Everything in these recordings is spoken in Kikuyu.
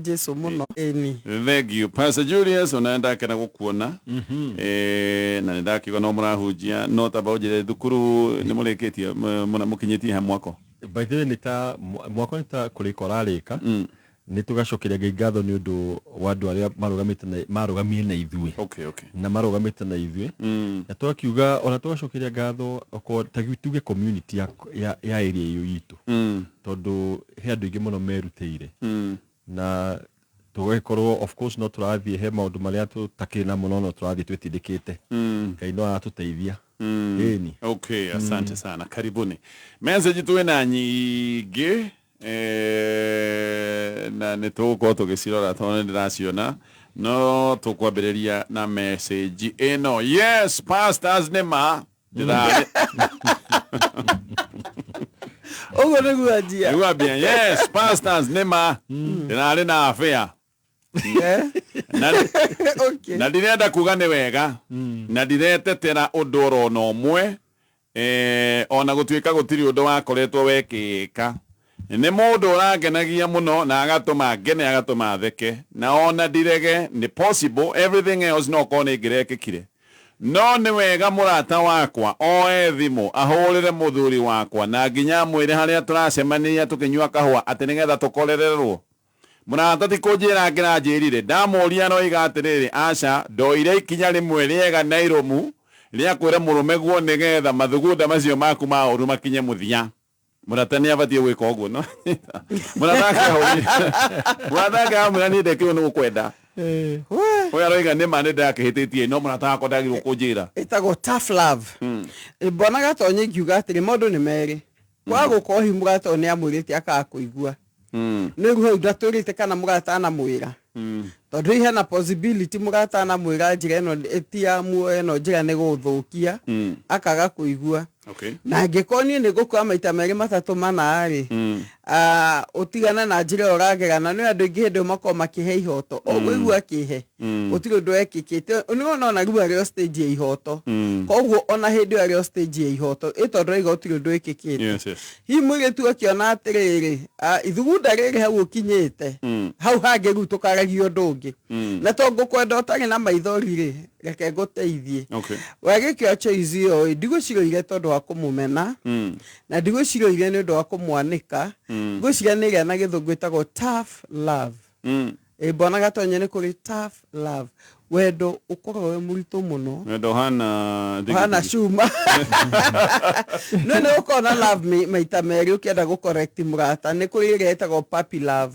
Jesu mũno, ĩni. Thank you, Pastor Julius. Ona ndakena gukuona, na nĩndakiuga no mũrahunjia, no tamba ũnjĩre, thukuru nĩ mũrĩkĩtie, mũkinyĩtie ha mwako? By the way, nĩ ta mwako, nĩ ta kũrĩka ũrarĩka. Nĩ tũgacokeria Ngai ngatho nĩ ũndũ wa andũ arĩa marũgamĩte na marũgamie na ithuĩ na marũgamĩte na ithuĩ, na tũgakiuga ona tũgacokeria ngatho okorwo ta tuge community ya area ĩyo itũ, tondũ he andũ aingĩ mũno merutĩire, na tũgagĩkorwo of course no tũrathiĩ, he maũndũ marĩa tũtakĩrĩ na mũno, no tũrathiĩ twĩtindĩkĩte. Ngai no aratũteithia, ĩni. Okay, asante sana, karibuni. Message twĩna nyingĩ, na nĩ tũgũkorwo tũgĩcirora tondũ nĩ ndĩraciona, no tũkwambĩrĩria na message ĩno. Yes, pastors, nĩ ma ndĩrarĩ Ũguo nĩguo anjia. Nĩguo ambia. Yes, pastors, nĩ ma ndĩrarĩ na affair na na ndirenda kuga nĩ wega, na ndiretetera ũndũ orona ũmwe, ona gũtuĩka gũtirĩ ũndũ wakoretwo wekĩka. Nĩ mũndũ ũrangenagia mũno na agatũma ngene, agatũma theke, na ona ndirege nĩ possible everything else no korwo nĩ ngĩrekĩkire. No nĩ wega mũrata wakwa oe thimũ ahũrĩre mũthuri wakwa na nginya amwĩre harĩa tũracemania tũkĩnyua kahũa, atĩ nĩgetha tũkorererwo? Mũrata ti kũnjĩra angĩranjĩrire. Ndamũria aroiga atĩrĩrĩ, aca, ndoire ikinya rĩmwe rĩega na irũmu rĩa kwĩra mũrũme guo nĩgetha mathugunda macio maku ma ũru makinye mũthia. Mũrata nĩ abatiĩ gwĩka ũguo, no mũrata akĩahũrire, mũrata ake amwĩra, niĩ ndekĩrwo nĩ gũkwenda. Ũyũ aroiga nĩ ma nĩ ndakĩhĩtĩtie, no mũrata wakwa ndagĩrĩirwo kũnjĩra. Ĩtagwo tough love. Mbona Gatonye ingiuga atĩrĩ, maũndũ nĩ merĩ. Kwaga gũkorwo hihi mũrata ũyũ nĩ amwĩrĩte akaga kũigua, nĩ rĩu hau ndatwĩrĩte kana mũrata anamwĩra, tondũ hihi hena possibility mũrata anamwĩra njĩra ĩno ti ya muoyo, ĩno njĩra nĩ gũgũthũkia, akaga kũigua. Na angĩkorwo niĩ nĩ ngũkua maita merĩ, matatũ, mana rĩ, ũtigane na njĩra ĩyo ũragera, na nĩ andũ aingĩ hĩndĩ ĩyo makoragwo makĩhe ihoto ũguo akĩhe gũtirĩ ũndũ wekĩkĩte. Nĩwona ona rĩu arĩ o stage ya ihoto, koguo ona hĩndĩ ĩyo arĩ o stage ya ihoto ĩ, tondũ raiga gũtirĩ ũndũ wĩkĩkĩte. Hihi mũirĩtu akĩona atĩrĩrĩ, ithugunda rĩrĩ hau ũkinyĩte, hau hangĩ rĩu tũkaragia ũndũ ũngĩ, na to ngũkwenda ũtarĩ na maithori rĩ, reke ngũteithie. Wagĩkĩoya choice ĩyo ĩ, ndigũciroire tondũ wa kũmũmena, na ndigũciroire nĩ ũndũ wa kũmwanĩka. Ngwĩciria nĩ ĩrĩa na Gĩthũngũ ĩtagwo tough love. Ĩ, mbona Gatonye nĩ kũrĩ tough love, wendo ũkoragwo wĩ mũritũ mũno. Wendo ũhana ũhana cuma. No nĩ gũkorwo na love maita merĩ ũkĩenda gũ correct mũrata. Nĩ kũrĩ ĩrĩa ĩtagwo puppy love,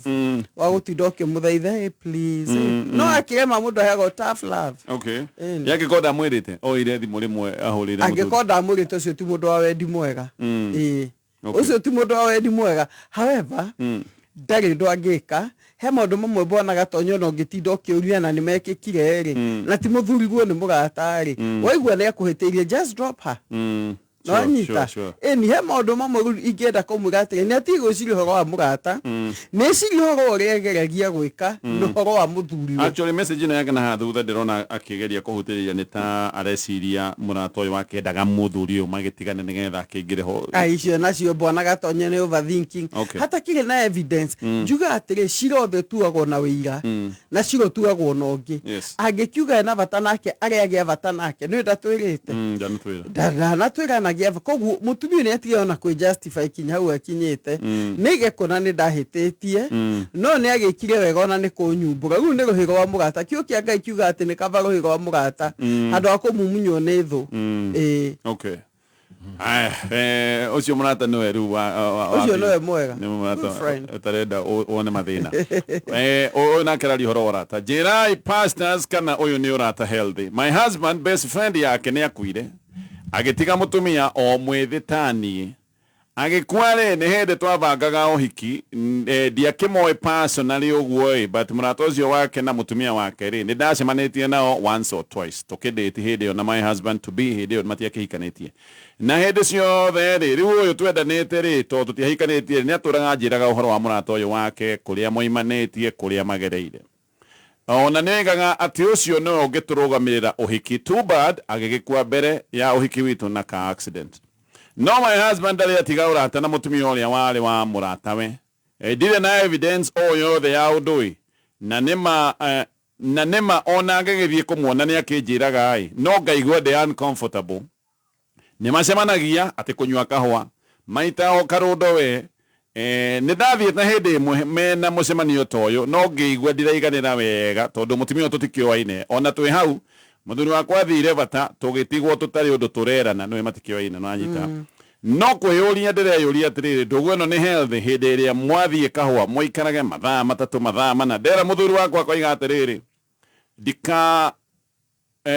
wa gũtinda ũkĩmũthaitha, "Hey, please, hey." No akĩrema, mũndũ aheagwo tough love. Ĩni. Yangĩkorwo ndamwĩrĩte, oire thimũ rĩmwe ahũrĩre mũthuri. Angĩkorwo ndamwĩrĩte, ũcio ti mũndũ wa wendi mwega. Ĩĩ. Ũcio ti mũndũ wa wendi mwega. However, ndarĩ ũndũ angĩka. He maũndũ mamwe mbona Gatonye ona ũngĩtinda ũkĩũria na nĩ mekĩkire rĩ, na ti mũthuriguo nĩ mũrata rĩ, waigua nĩ akũhĩtĩirie, just drop her. Nĩwanyita? Ĩni, he maũndũ mamwe rĩu ingĩenda kũmwĩra atĩrĩ, nĩ atige gwĩciria ũhoro wa mũrata, nĩ ecirie ũhoro ũrĩa egeragia gwĩka na ũhoro wa mũthuriwe. Actually, message ĩno yake na haha thutha ndĩrona akĩgeria kũhutĩrĩria nĩ ta areciria mũrata ũyũ wake endaga mũthuri ũyũ magĩtigane nĩgetha akĩingĩre ho. Ai, icio nacio mbona Gatonye nĩ overthinking. Hatakĩrĩ na evidence. Njuga atĩrĩ, cira othe ũtuagwo na wĩira, na cira ũtuagwo na ũngĩ. Angĩkiuga ena bata nake, arĩa agĩa bata nake nĩ ndatwĩrĩte. Ndanatwĩra. Ndanatwĩra anagĩa, koguo mũtumia nĩ atige ona kwĩ justify kinya hau akinyĩte. Nĩ ige kuona nĩ ndahĩtĩtie, no nĩ agĩkire wega ona nĩ kũnyumbũra. Rĩu nĩ rũhĩ rwa mũrata. Kiugo kĩa Ngai kiuga atĩ nĩ kaba rũhĩ rwa mũrata handũ ha kũmumunywo nĩ thũ. Ĩĩ. Okay. Aya, ũcio mũrata nĩwe rĩu Ũcio nĩwe mwega. Nĩ mũrata Good friend. ũtarenda wone mathĩna. Ũyũ nake araria ũhoro wa ũrata. Njĩrai, pastors, kana ũyũ nĩ ũrata healthy. My husband, best friend yake nĩ akuire agĩtiga mũtumia o mwĩthĩ ta niĩ. Agĩkua rĩ, nĩ hĩndĩ twabangaga ũhiki. Ndiakĩmoĩ personally ũguo ĩ, but mũrata ũcio wake na mũtumia wake rĩ, nĩ ndacemanĩtie nao once or twice tũkĩdate hĩndĩ ĩyo, na my husband to be hĩndĩ ĩyo matiakĩhikanĩtie. Na hĩndĩ ciothe rĩ, rĩu ũyũ twendanĩte rĩ, tondũ tũtiahikanĩtie rĩ, nĩ atũraga anjĩraga ũhoro wa mũrata ũyũ wake, kũrĩa moimanĩtie, kũrĩa magereire. O na nĩoigaga atĩ ũcio nĩwe ũngĩtũrũgamĩrĩra ũhiki. Too bad agĩgĩkua mbere ya ũhiki witũ na ka accident. No my husband ndarĩ atiga ũrata na mũtumia ũrĩa warĩ wa mũratawe. Ndirĩ na evidence o yothe ya ũndũ ĩ. Na nĩma na nĩma ona ngĩgĩthiĩ kũmuona nĩ akĩnjĩraga ĩ, no ngaigua ndĩ uncomfortable. Nĩ macemanagia atĩ kũnyua kahũa maita o karũndo we. Nĩ ndathiĩte hĩndĩ ĩmwe mena mũcemanio ta ũyũ, no ngĩigua ndiraiganĩra wega tondũ mũtumia ũyũ tũtikĩoaine. Ona twĩ hau mũthuri wakwa athire bata, tũgĩtigwo tũtarĩ ũndũ tũrerana, nĩwe matikĩoaine, nĩwanyita. No kwĩyũria ndĩreyũria atĩrĩrĩ, ndũgũ ĩno nĩ healthy? Hĩndĩ ĩrĩa mwathiĩ kahũa mũikarage mathaa 3, mathaa 4. Ndera mũthuri wakwa akoiga atĩrĩrĩ,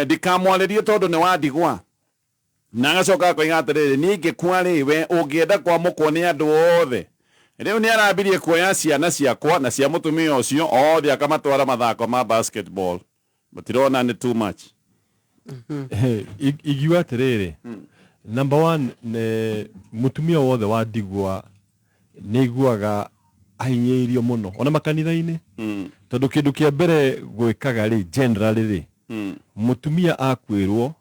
ndikamwarĩrie tondũ nĩ wandigwa. Na agacoka akoiga atĩrĩrĩ, niĩ ingĩkua rĩ, we ũngĩenda kwamũkwo nĩ andũ othe. Rĩu nĩ arambirie kuoya ciana ciakwa na cia mũtumia ũcio othe akamatwara mathako ma basketball. Mũtirona nĩ too much? Ingiuga atĩrĩrĩ, number one, nĩ mũtumia wothe wa ndigwa nĩ aiguaga ahinyĩrĩirio mũno ona makanitha-inĩ, tondũ kĩndũ kĩa mbere gwĩkaga rĩ, generally rĩ, mũtumia akuĩrwo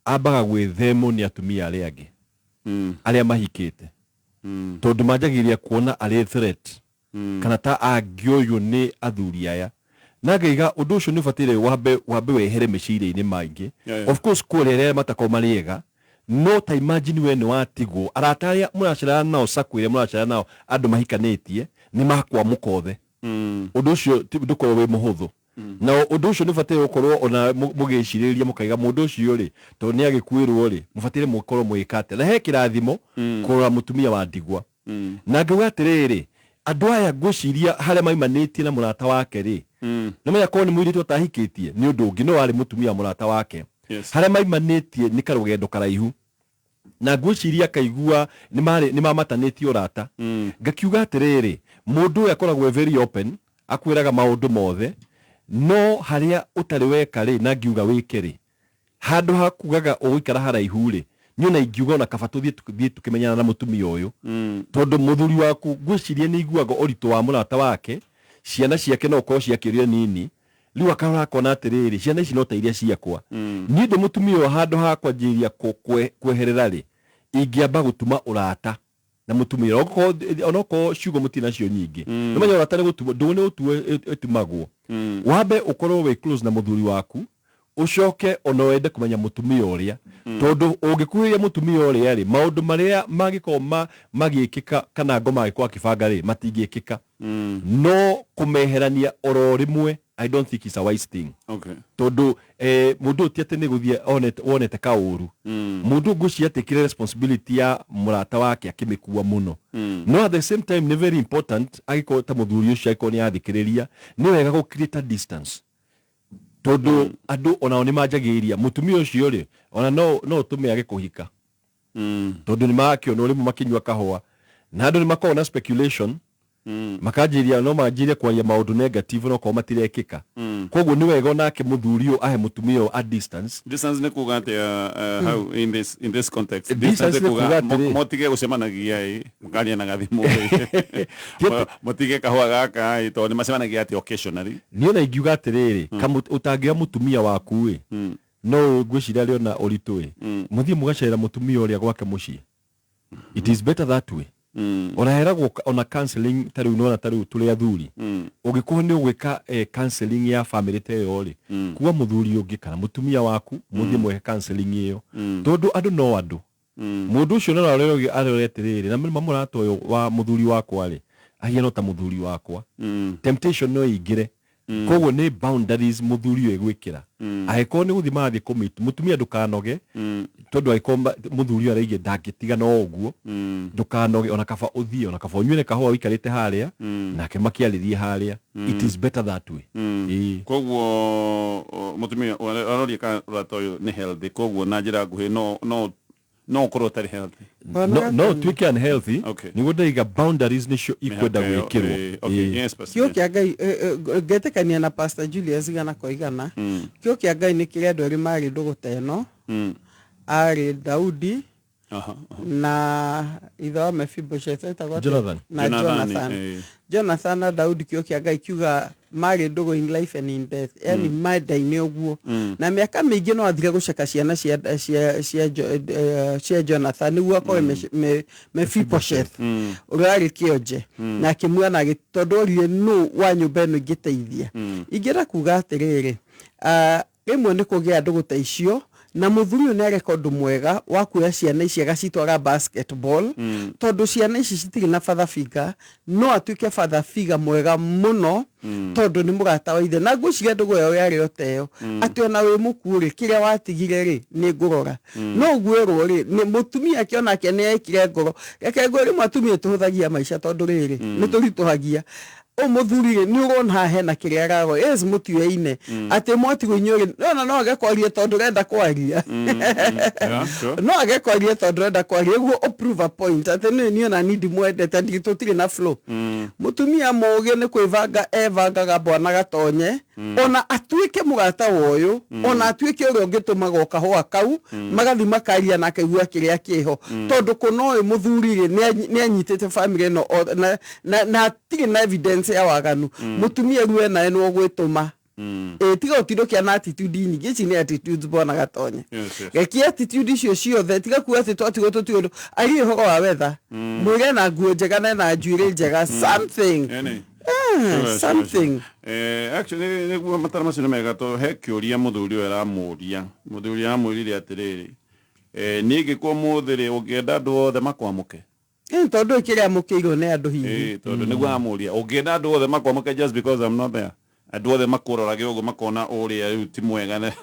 ambaga gwĩthemwo nĩ atumia arĩa angĩ arĩa mahikĩte, tondũ manjagĩrĩria kuona arĩ threat kana ta angĩoywo nĩ athuri aya. Na ngaiga ũndũ ũcio nĩ ũbataire wambe wehere meciria-inĩ maingĩ. Of course kũrĩa arĩa matakorwo marĩ ega, no ta imagine we nĩ watigwo, arata arĩa mũracerana nao, sacco ĩrĩa mũracerana nao, andũ mahikanĩtie nĩ makwamũka othe. Ũndũ ũcio ndũkorwo wĩ mũhũthũ. Na ũndũ ũcio nĩ ũbataire gũkorwo ona mũgĩcirĩria mũkaiga mũndũ ũcio rĩ, tondũ nĩ agĩkuĩrwo rĩ, mũbataire mũkorwo mũgĩka atĩa. Na he kĩrathimo kũrora mũtumia wa ndigwa. Na ngauga atĩrĩrĩ, andũ aya ngwĩciria harĩa maimanĩtie na mũrata wake rĩ, nĩ menya korwo nĩ mũirĩtu atahikĩtie nĩ ũndũ ũngĩ, no arĩ mũtumia wa mũrata wake. Harĩa maimanĩtie nĩ karũgendo karaihu. Na ngwĩciria akaigua nĩ mamatanĩtie ũrata. Ngakiuga atĩrĩrĩ, mũndũ ũyũ akoragwo very open, akwĩraga maũndũ mothe, no harĩa ũtarĩ weka rĩ, na ngiuga wĩke rĩ, handũ ha kugaga ũgũikara haraihu rĩ, niĩ ona ingiuga ona kaba tũthiĩ tũkĩmenyana na mũtumia ũyũ. Tondũ mũthuri waku ngwĩciria nĩ aiguaga ũritũ wa mũrata wake, ciana ciake no ũkorwo ciakĩrire nini, rĩu akarora akona atĩrĩrĩ, ciana ici no ta iria ciakwa. Niĩ ndĩ mũtumia ũyũ handũ ha kwanjĩrĩria kweherera rĩ, ingĩamba gũtuma ũrata na mũtumia ũyũ. Onokorwo ciugo mũtirĩ nacio nyingĩ, nĩ menya ũrata nĩ gũtumwo, ndũgũ nĩ gũtuo ĩtumagwo. Wambe ũkorwo wĩ close na mũthuri waku, ũcoke ona wende kũmenya mũtumia ũrĩa, tondũ ũngĩkuhĩrĩria mũtumia ũrĩa rĩ, maũndũ marĩa mangĩkorwo magĩkĩka kana ngoma angĩkorwo akĩbanga rĩ, matingĩkĩka. No kũmeherania oro rĩmwe, I don't think it's a wise thing. Tondũ mũndũ ũyũ ti atĩ nĩ gũthiĩ wonete kaũru. Mũndũ ngwĩciria atekire responsibility ya mũrata wake akĩmĩkua mũno. No at the same time nĩ very important angĩkorwo ta mũthuri ũcio angĩkorwo nĩ athikĩrĩria, nĩ wega gũ create a distance. Tondũ andũ onao nĩ manjagĩrĩria mũtumia ũcio rĩ, ona no ũtũme age kũhika. Tondũ nĩ marakĩona rĩmwe makĩnyua kahũa. Na andũ nĩ makoragwo na speculation, makanjĩrĩria no manjĩrĩrie kwaria maũndũ negative no korwo matirekĩka. Koguo nĩ wega onake mũthuri ũyũ ahe mũtumia ũyũ a distance. Distance nĩ kuga atĩa hau in this context? Distance nĩ kuga motige gũcemanagia ĩ, mũkaria na gathimũ ĩ. Mũtige kahũa gaka ĩ, tondũ nĩ macemanagia atĩ occasionally. Niĩ ona ingiuga atĩrĩrĩ, ũtangĩoya mũtumia waku ĩ, no ngwĩciria arĩ ona ũritũ ĩ, mũthiĩ mũgacerera mũtumia ũrĩa gwake mũciĩ. It is better that way. Ona heragwo ona counseling ta rĩu nona ta rĩu tũrĩ athuri. Ũngĩkorwo nĩ ũgwĩka counseling ya family ta ĩyo rĩ, kuwa mũthuri ũngĩ kana mũtumia waku mũthiĩ mweke counseling ĩyo. Tondũ andũ no andũ. Mũndũ ũcio no arore arore atĩrĩrĩ, na mũrata ũyũ wa mũthuri wakwa rĩ, ahiana ta mũthuri wakwa. Temptation no ĩingĩre. Koguo nĩ boundaries mũthuri ũyũ egwĩkĩra. Angĩkorwo nĩ gũthiĩ marathiĩ kũmeet, mũtumia ndũkanoge, tondũ angĩkorwo mũthuri ũyũ araiga ndangĩtiga no ũguo, ndũkanoge, ona kaba ũthiĩ, ona kaba ũnyuĩre kahũa ũikarĩte harĩa, nake makĩarĩrie harĩa. It is better that way. Koguo mũtumia aroria kana ũrata ũyũ nĩ healthy, koguo na njĩra nguhĩ no ũkorwo ũtarĩ healthy. No ũtuĩke unhealthy. Nĩguo ndaiga boundaries nĩcio ikwenda gwĩkĩrwo. Kĩo kĩa Ngai, ngetĩkania na Pastor Julius igana kwa igana. Kĩo kĩa Ngai nĩ kĩrĩa andũ erĩ marĩ ndũgũ ta ĩno. Arĩ Daudi Na ithe wa Mephibosheth etagwo atĩa? Jonathan. Na Jonathan, Jonathan. Jonathan na Daudi kĩo kĩa Ngai kiuga marĩ ndũgũ in life and in death, yani mendaine ũguo. Na mĩaka mĩingĩ no athire gũceka ciana cia cia cia cia Jonathan nĩguo akorwe Mephibosheth ũrĩa warĩ kĩonje, na akĩmuona tondũ orire nũ wa nyũmba ĩno ingĩteithia. Ingĩenda kuga atĩrĩrĩ, rĩmwe nĩ kũgĩa ndũgũ ta icio na mũthuri ũyũ nĩ areka ũndũ mwega wa kuoya ciana ici agacitwara basketball, tondũ ciana ici citirĩ na father figure. No atuĩke father figure mwega mũno, tondũ nĩ mũrata wa ithe, na ngwĩciria ndũgũ ĩyo yarĩ o ta ĩyo, atĩ ona wĩ mũkuũ rĩ, kĩrĩa watigire rĩ, nĩ ngũrora. No ũguo ĩrwo rĩ, nĩ mũtumia akĩonake nĩ ekire ngoro. Reke ngwĩre, rĩmwe atumia tũhũthagia maica, tondũ rĩrĩ nĩ tũritũhagia ũ mũthuri rĩ, nĩ ũrona haha hena kĩrĩa arago yes mũtiũyaine atĩ mwatigwo inyuĩ rĩ, ona no age kwaria tondũ ũrenda kwaria. Yeah, sure. No age kwaria tondũ ũrenda kwaria ũguo ũ prove a point atĩ nĩ niĩ ona niĩ ndimwendete, tũtirĩ na flow. Mũtumia mũũgĩ nĩ kwĩbanga ebangaga, bwana gatonye, ona atuĩke mũrata wa ũyũ, ona atuĩke ũrĩa ũngĩtũmaga o kahũa kau, magathi makaria na akaigua kĩrĩa kĩho, tondũ kũna ũyũ mũthuri rĩ, nĩ anyitĩte family ĩno na atirĩ na evidence ya waganu. Mũtumia rĩu enawe nĩ ũgwĩtũma. Ĩ tiga ũtindũkia na attitude nyingĩ, ici nĩ attitudes, bwana gatonye. Rekia attitude icio ciothe, tiga kuga atĩ twatigwo tũtirĩ ũndũ. Arie ũhoro wa weather, mwĩre na nguo njega na ena njuĩrĩ njega, something. Yani, sure, something. Sure. Actually nĩguo mataro macio nĩ mega, to he kĩũria mũthuri ũyũ aramũria. Mũthuri aramwĩrire atĩrĩrĩ, niĩ ngĩkwo mũthĩ rĩ, ũngĩenda andũ othe makwamũke? Tondũ kĩrĩa amũkĩirwo nĩ andũ hihi. Tondũ nĩguo aramũria, ũngĩenda andũ othe makwamũke just because I'm not there, andũ othe makũrorage ũguo makona ũrĩa rĩu ti mwega?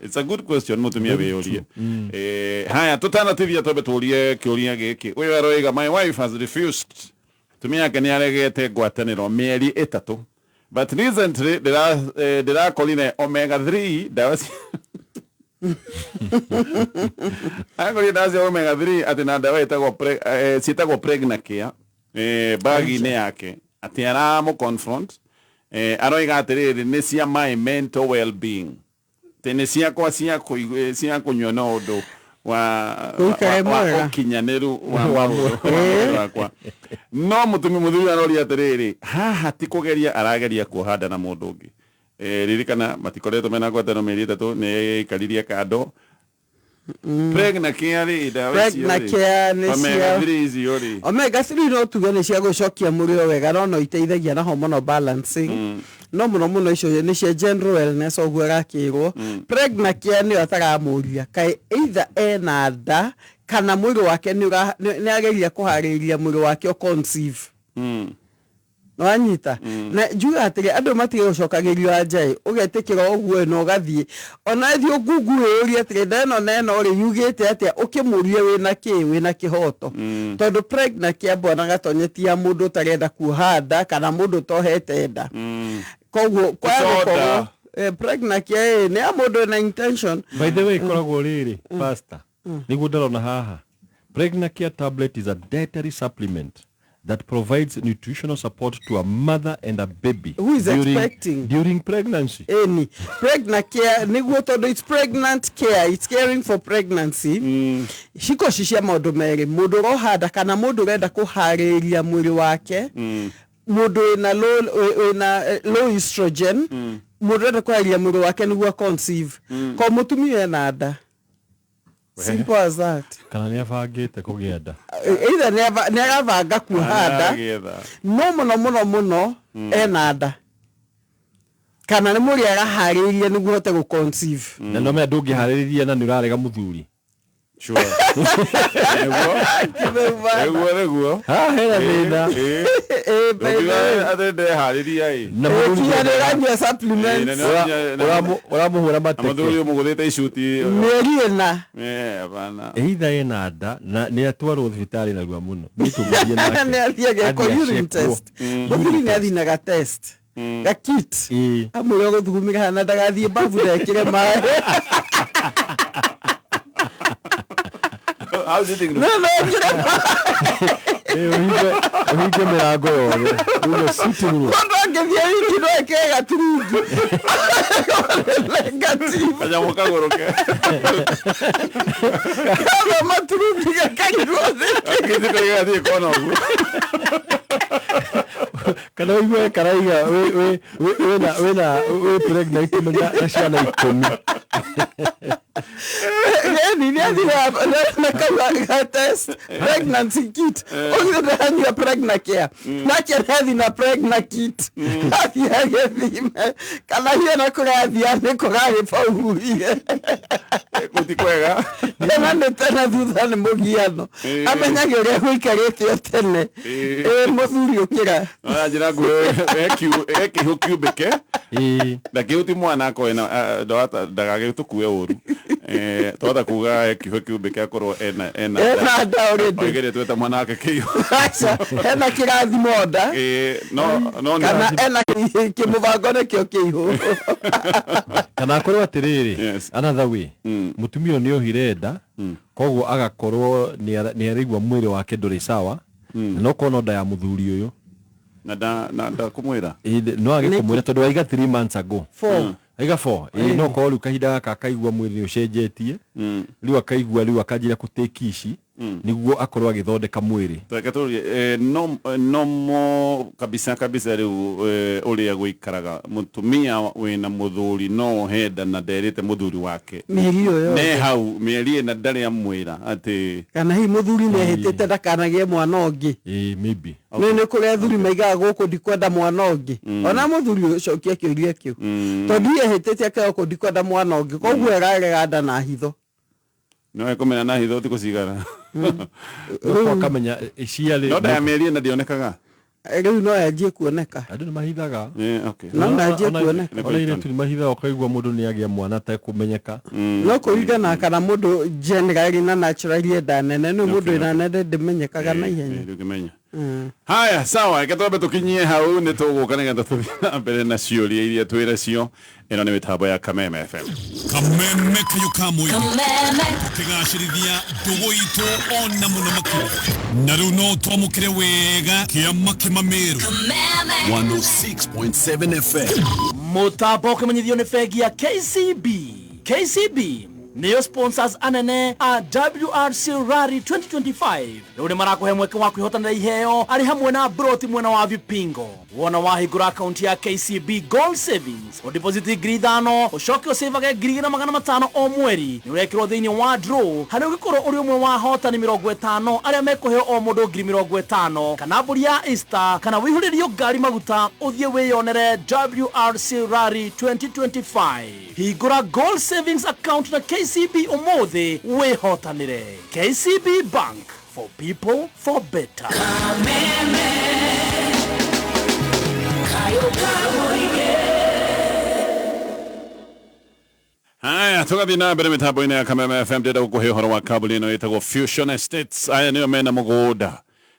It's a good question, mũtumia wĩyũrie. Haya, tũtanatithia twambe tũrie kĩũria gĩkĩ. Ũyũ aroiga, "My wife has refused," tumia yake nĩ aregete ngwatanĩro mĩeri 3, "but recently ndĩrakorire omega 3 ndawa akorire ndawa cia omega 3 atĩ na ndawa ĩtagwo ciĩtagwo Pregnacare bagi-inĩ yake, atĩ aramũ confront, aroiga atĩrĩrĩ, nĩ cia my mental well being, atĩ nĩ ciakwa cia kũnyua no ũndũ wa Ũikare wa mwega. ũkinyanĩru wa maũndũ wakwa. No mũtumi mũthuri aroria atĩrĩrĩ, haha ti kũgeria arageria kuoha nda na mũndũ ũngĩ? Ririkana matikoretwo mena ngwatanĩro mĩeri 3, nĩ aikaririe kando. Pregnacare rĩ, ndawa icio rĩ, Pregnacare nĩ omega cia 3 icio rĩ? Omega 3 no tuge nĩ cia gũcokia mũrĩo wega, no iteithagia na hormonal balancing, no mũno mũno icio nĩ cia general wellness ũguo arakĩrwo. Pregnacare nĩyo ataramũria kaĩ either ena nda kana mwĩrĩ wake nĩ ageria kũharĩrĩria mwĩrĩ wake ũ conceive. Wanyita na njuga atĩrĩ, andũ matige gũcokagĩrio anja ĩ, ũgetĩkĩra ũguo na ũgathiĩ ona thiĩ ũngungu wĩyũrie atĩrĩ, nda ĩno na ĩno rĩ, yugĩte atĩa? Ũkĩmũrie wĩna kĩ, wĩna kĩhoto, tondũ Pregnacare, bwana gatonye, ti ya mũndũ ũtarenda kuoha nda kana mũndũ ũtohete nda. Koguo kwaya Disorder. gũkorwo Pregnacare nĩ ya mũndũ wĩna intention. By the way, ikoragwo rĩrĩ, pastor, nĩguo ndarona haha, Pregnacare tablet is a dietary supplement that provides nutritional support to a mother and a baby Who is expecting. during pregnancy. Eni Pregnacare nĩguo, tondũ it's pregnant care, it's caring for pregnancy. Ciko ci cia maũndũ merĩ, mũndũ ũroha nda kana mũndũ ũrenda kũharĩrĩria mwĩrĩ wake, mũndũ wĩna low, wĩna low estrogen, mũndũ ũrenda kũharĩrĩria mwĩrĩ wake nĩguo conceive ko mũtumia ena nda. Simple as that. Kana nĩ abangĩte kũgĩa nda. Either nĩ arabanga kuoha nda, Aragĩetha. no mũno mũno mũno ena nda kana nĩ mũrĩ araharĩrĩria nĩguo hote gũ conceive. Na no menya ndũngĩharĩrĩria na nĩ ũrarega mũthuri. Sure. Nĩguo. Nĩguo nĩguo. Haha hena thĩna. By the way. Ndũngiuga atĩ ndeharĩria ĩ. Na mũthuri Kinya nĩ ũranyua supplements. Ũramũhũra Na mateke. mũthuri ũmũgũthĩte icuti. Mĩeri 4. Hapana. Either ena nda na nĩ atwarwo thibitarĩ narua mũno. Nĩ tũmũrie nake. Nĩ athiĩ agekwo Athiĩ urine acekwo. test. Mũthuri nĩ athinaga test gakit, amwĩre gũthugumĩra hana ndagathiĩ babu ndekĩre maĩ. How do you think? No no ekĩre maĩ. Ũhinge mĩrango yothe uge sitting room. Mũndũ angĩthiĩ wiki no eke gaturungi. Negative. Kanyamũ kagũrũke. Kaga maturungi gakarirwo thĩ. Gĩthiĩ gĩgathiĩ kona ũguo. Kana ũigue karaiga wĩna wĩ pregnant na ciana 10. Ĩni nĩ athire na kau ga test pregnancy kit. Ũgithĩ ndanyua Pregnacare. Nake nĩathi na pregna kit. Athiĩ agĩthime. Kana hiyo na kũrathia nĩ kũragĩbaurire. Kũu ti kwega. Kana nĩ tene thutha nĩ mũgiano. Amenyage ũrĩa gũikarĩte o tene. Ĩ mũthuri ũkĩra. No na njĩra nguhĩ he kĩihũ kiumbĩke. Na kĩu ti mwana akorwo ena ndagagĩtũkue ũru. Twahota kuga he kĩihũ kiumbĩke akorwo ena ena nda already. Oigĩrĩtwo tweta mwana wake kĩihũ. Aca, hena kĩrathimo nda. No nĩ Kana ena kĩmũbango nĩkĩo kĩihũ. Kana akorwo atĩrĩrĩ, another way, mũtumia ũyũ nĩ ohire nda, koguo agakorwo nĩ araigua mwĩrĩ wake ndũrĩ sawa, na no korwo no nda ya mũthuri ũyũ. Na nda kũmwĩra? No age kũmwĩra tondũ aiga 3 months ago. 4. Aiga 4. No korwo rĩu kahinda gaka akaigua mwĩrĩ nĩ ũcenjetie, rĩu akaigua rĩu akanjĩra gũtake ici, nĩguo akorwo agĩthondeka mwĩrĩ. Reke tũrie, nomo kabisa kabisa rĩu ũrĩa gũikaraga mũtumia wĩna mũthuri no ohe nda na nderĩte mũthuri wake. Mĩeri ĩyo yothe. Ne hau mĩeri ĩna ndarĩ amwĩra atĩ kana hihi mũthuri nĩehĩtĩte ndakanagĩe mwana ũngĩ. Maybe. Nĩ kũrĩ athuri maigaga gũkũ ndikwenda mwana ũngĩ. Ona mũthuri ũcokia kĩũria kĩu. Tondũ ehĩtĩte akauga gũkũ ndikwenda mwana ũngĩ, koguo ararega nda na hitho. No ekumenya na hitho thikũ cigana. No akamenya ciarĩ. No nda ya mĩeri ĩna ndĩonekaga. Rĩu no yanjie kuoneka. Andũ nĩ mahithaga. No yanjie kuoneka. Ona airĩtu nĩ mahithaga ũkaigua mũndũ nĩ agĩa mwana atekũmenyeka. No kũringana kana mũndũ generally na naturally enda nene, nĩ mũndũ wĩna nene ndĩmenyekaga na ihenya. Ndũngĩmenya. Haya, sawa, reke twambe tũkinyie hau nĩ tũgũka nĩgetha tũthiĩ na mbere na ciũria iria twĩ nacio. Ĩno nĩ mĩtambo ya Kameme FM. Kameme kayũ ka mũingĩ. Tũkĩgacĩrithia ndũgũ itũ ona mũno makĩria. Na rĩu no twamũkĩre wega kĩama kĩmamĩrũ. 106.7 FM. Mũtambo ũkĩmenyithio nĩ bengi ya KCB. KCB nĩyo sponsors anene a WRC Rally 2025. Rĩu nĩ marakũhe mweke wa kwĩhotanĩra iheo arĩ hamwe na broti mwena wa Vipingo. Wona wahingũra akaunti ya KCB Gold Savings, ũdeposit 5,000, ũcoke ũcĩvage 2,500 o mweri. Nĩ ũrekĩrwo thĩinĩ wa draw harĩa ũngĩkorwo ũrĩ ũmwe wa ahotani 50 arĩa mekũheo o mũndũ 50,000, kana mbũri ya Easter, kana wĩihũrĩrio ngari maguta ũthiĩ wĩyonere WRC Rally 2025. Hingũra Gold Savings account na KCB ũmũthĩ wĩhotanĩre. KCB Bank, for people for better. Haya, tũgathiĩ na mbere mĩtambo-inĩ ya Kameme FM. Ndĩrenda gũkũhe ũhoro wa kambuni ĩno ĩtagwo Fusion Estates. Aya nĩo mena mũgũnda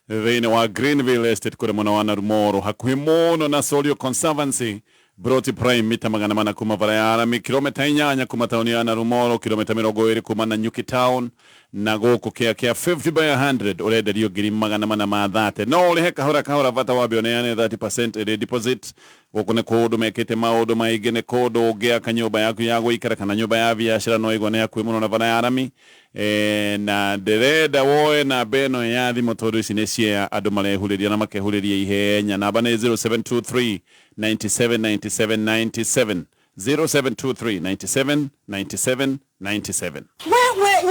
thĩinĩ wa Greenville Estate kũrĩa mwena wa Narumoro, hakuhĩ mũno na Solio Conservancy, Broti Prime mita 400 kuma bara ya Arami, kilomita 8 kuma tauni ya Narumoro, kilomita 20 kuma Nanyuki Town, na gũkũ kĩa kĩa 50 by 100 ũrenderio 430,000. No ũrĩhe kahora kahora, bata wambe ũneane 30% ĩrĩ deposit. Gũkũ nĩ kũndũ mekĩte maũndũ maingĩ, nĩ kũndũ ũngĩaka nyũmba yaku ya gũikara kana nyũmba ya biacara, no ĩgwo nĩ hakuhĩ mũno na bara ya Arami. Na ndĩrenda woe namba ĩno ya thimũ tondũ ici nĩ cia andũ marehurĩria na makehurĩria ihenya. Namba nĩ 0723 97 97 97, 0723 97 97 97.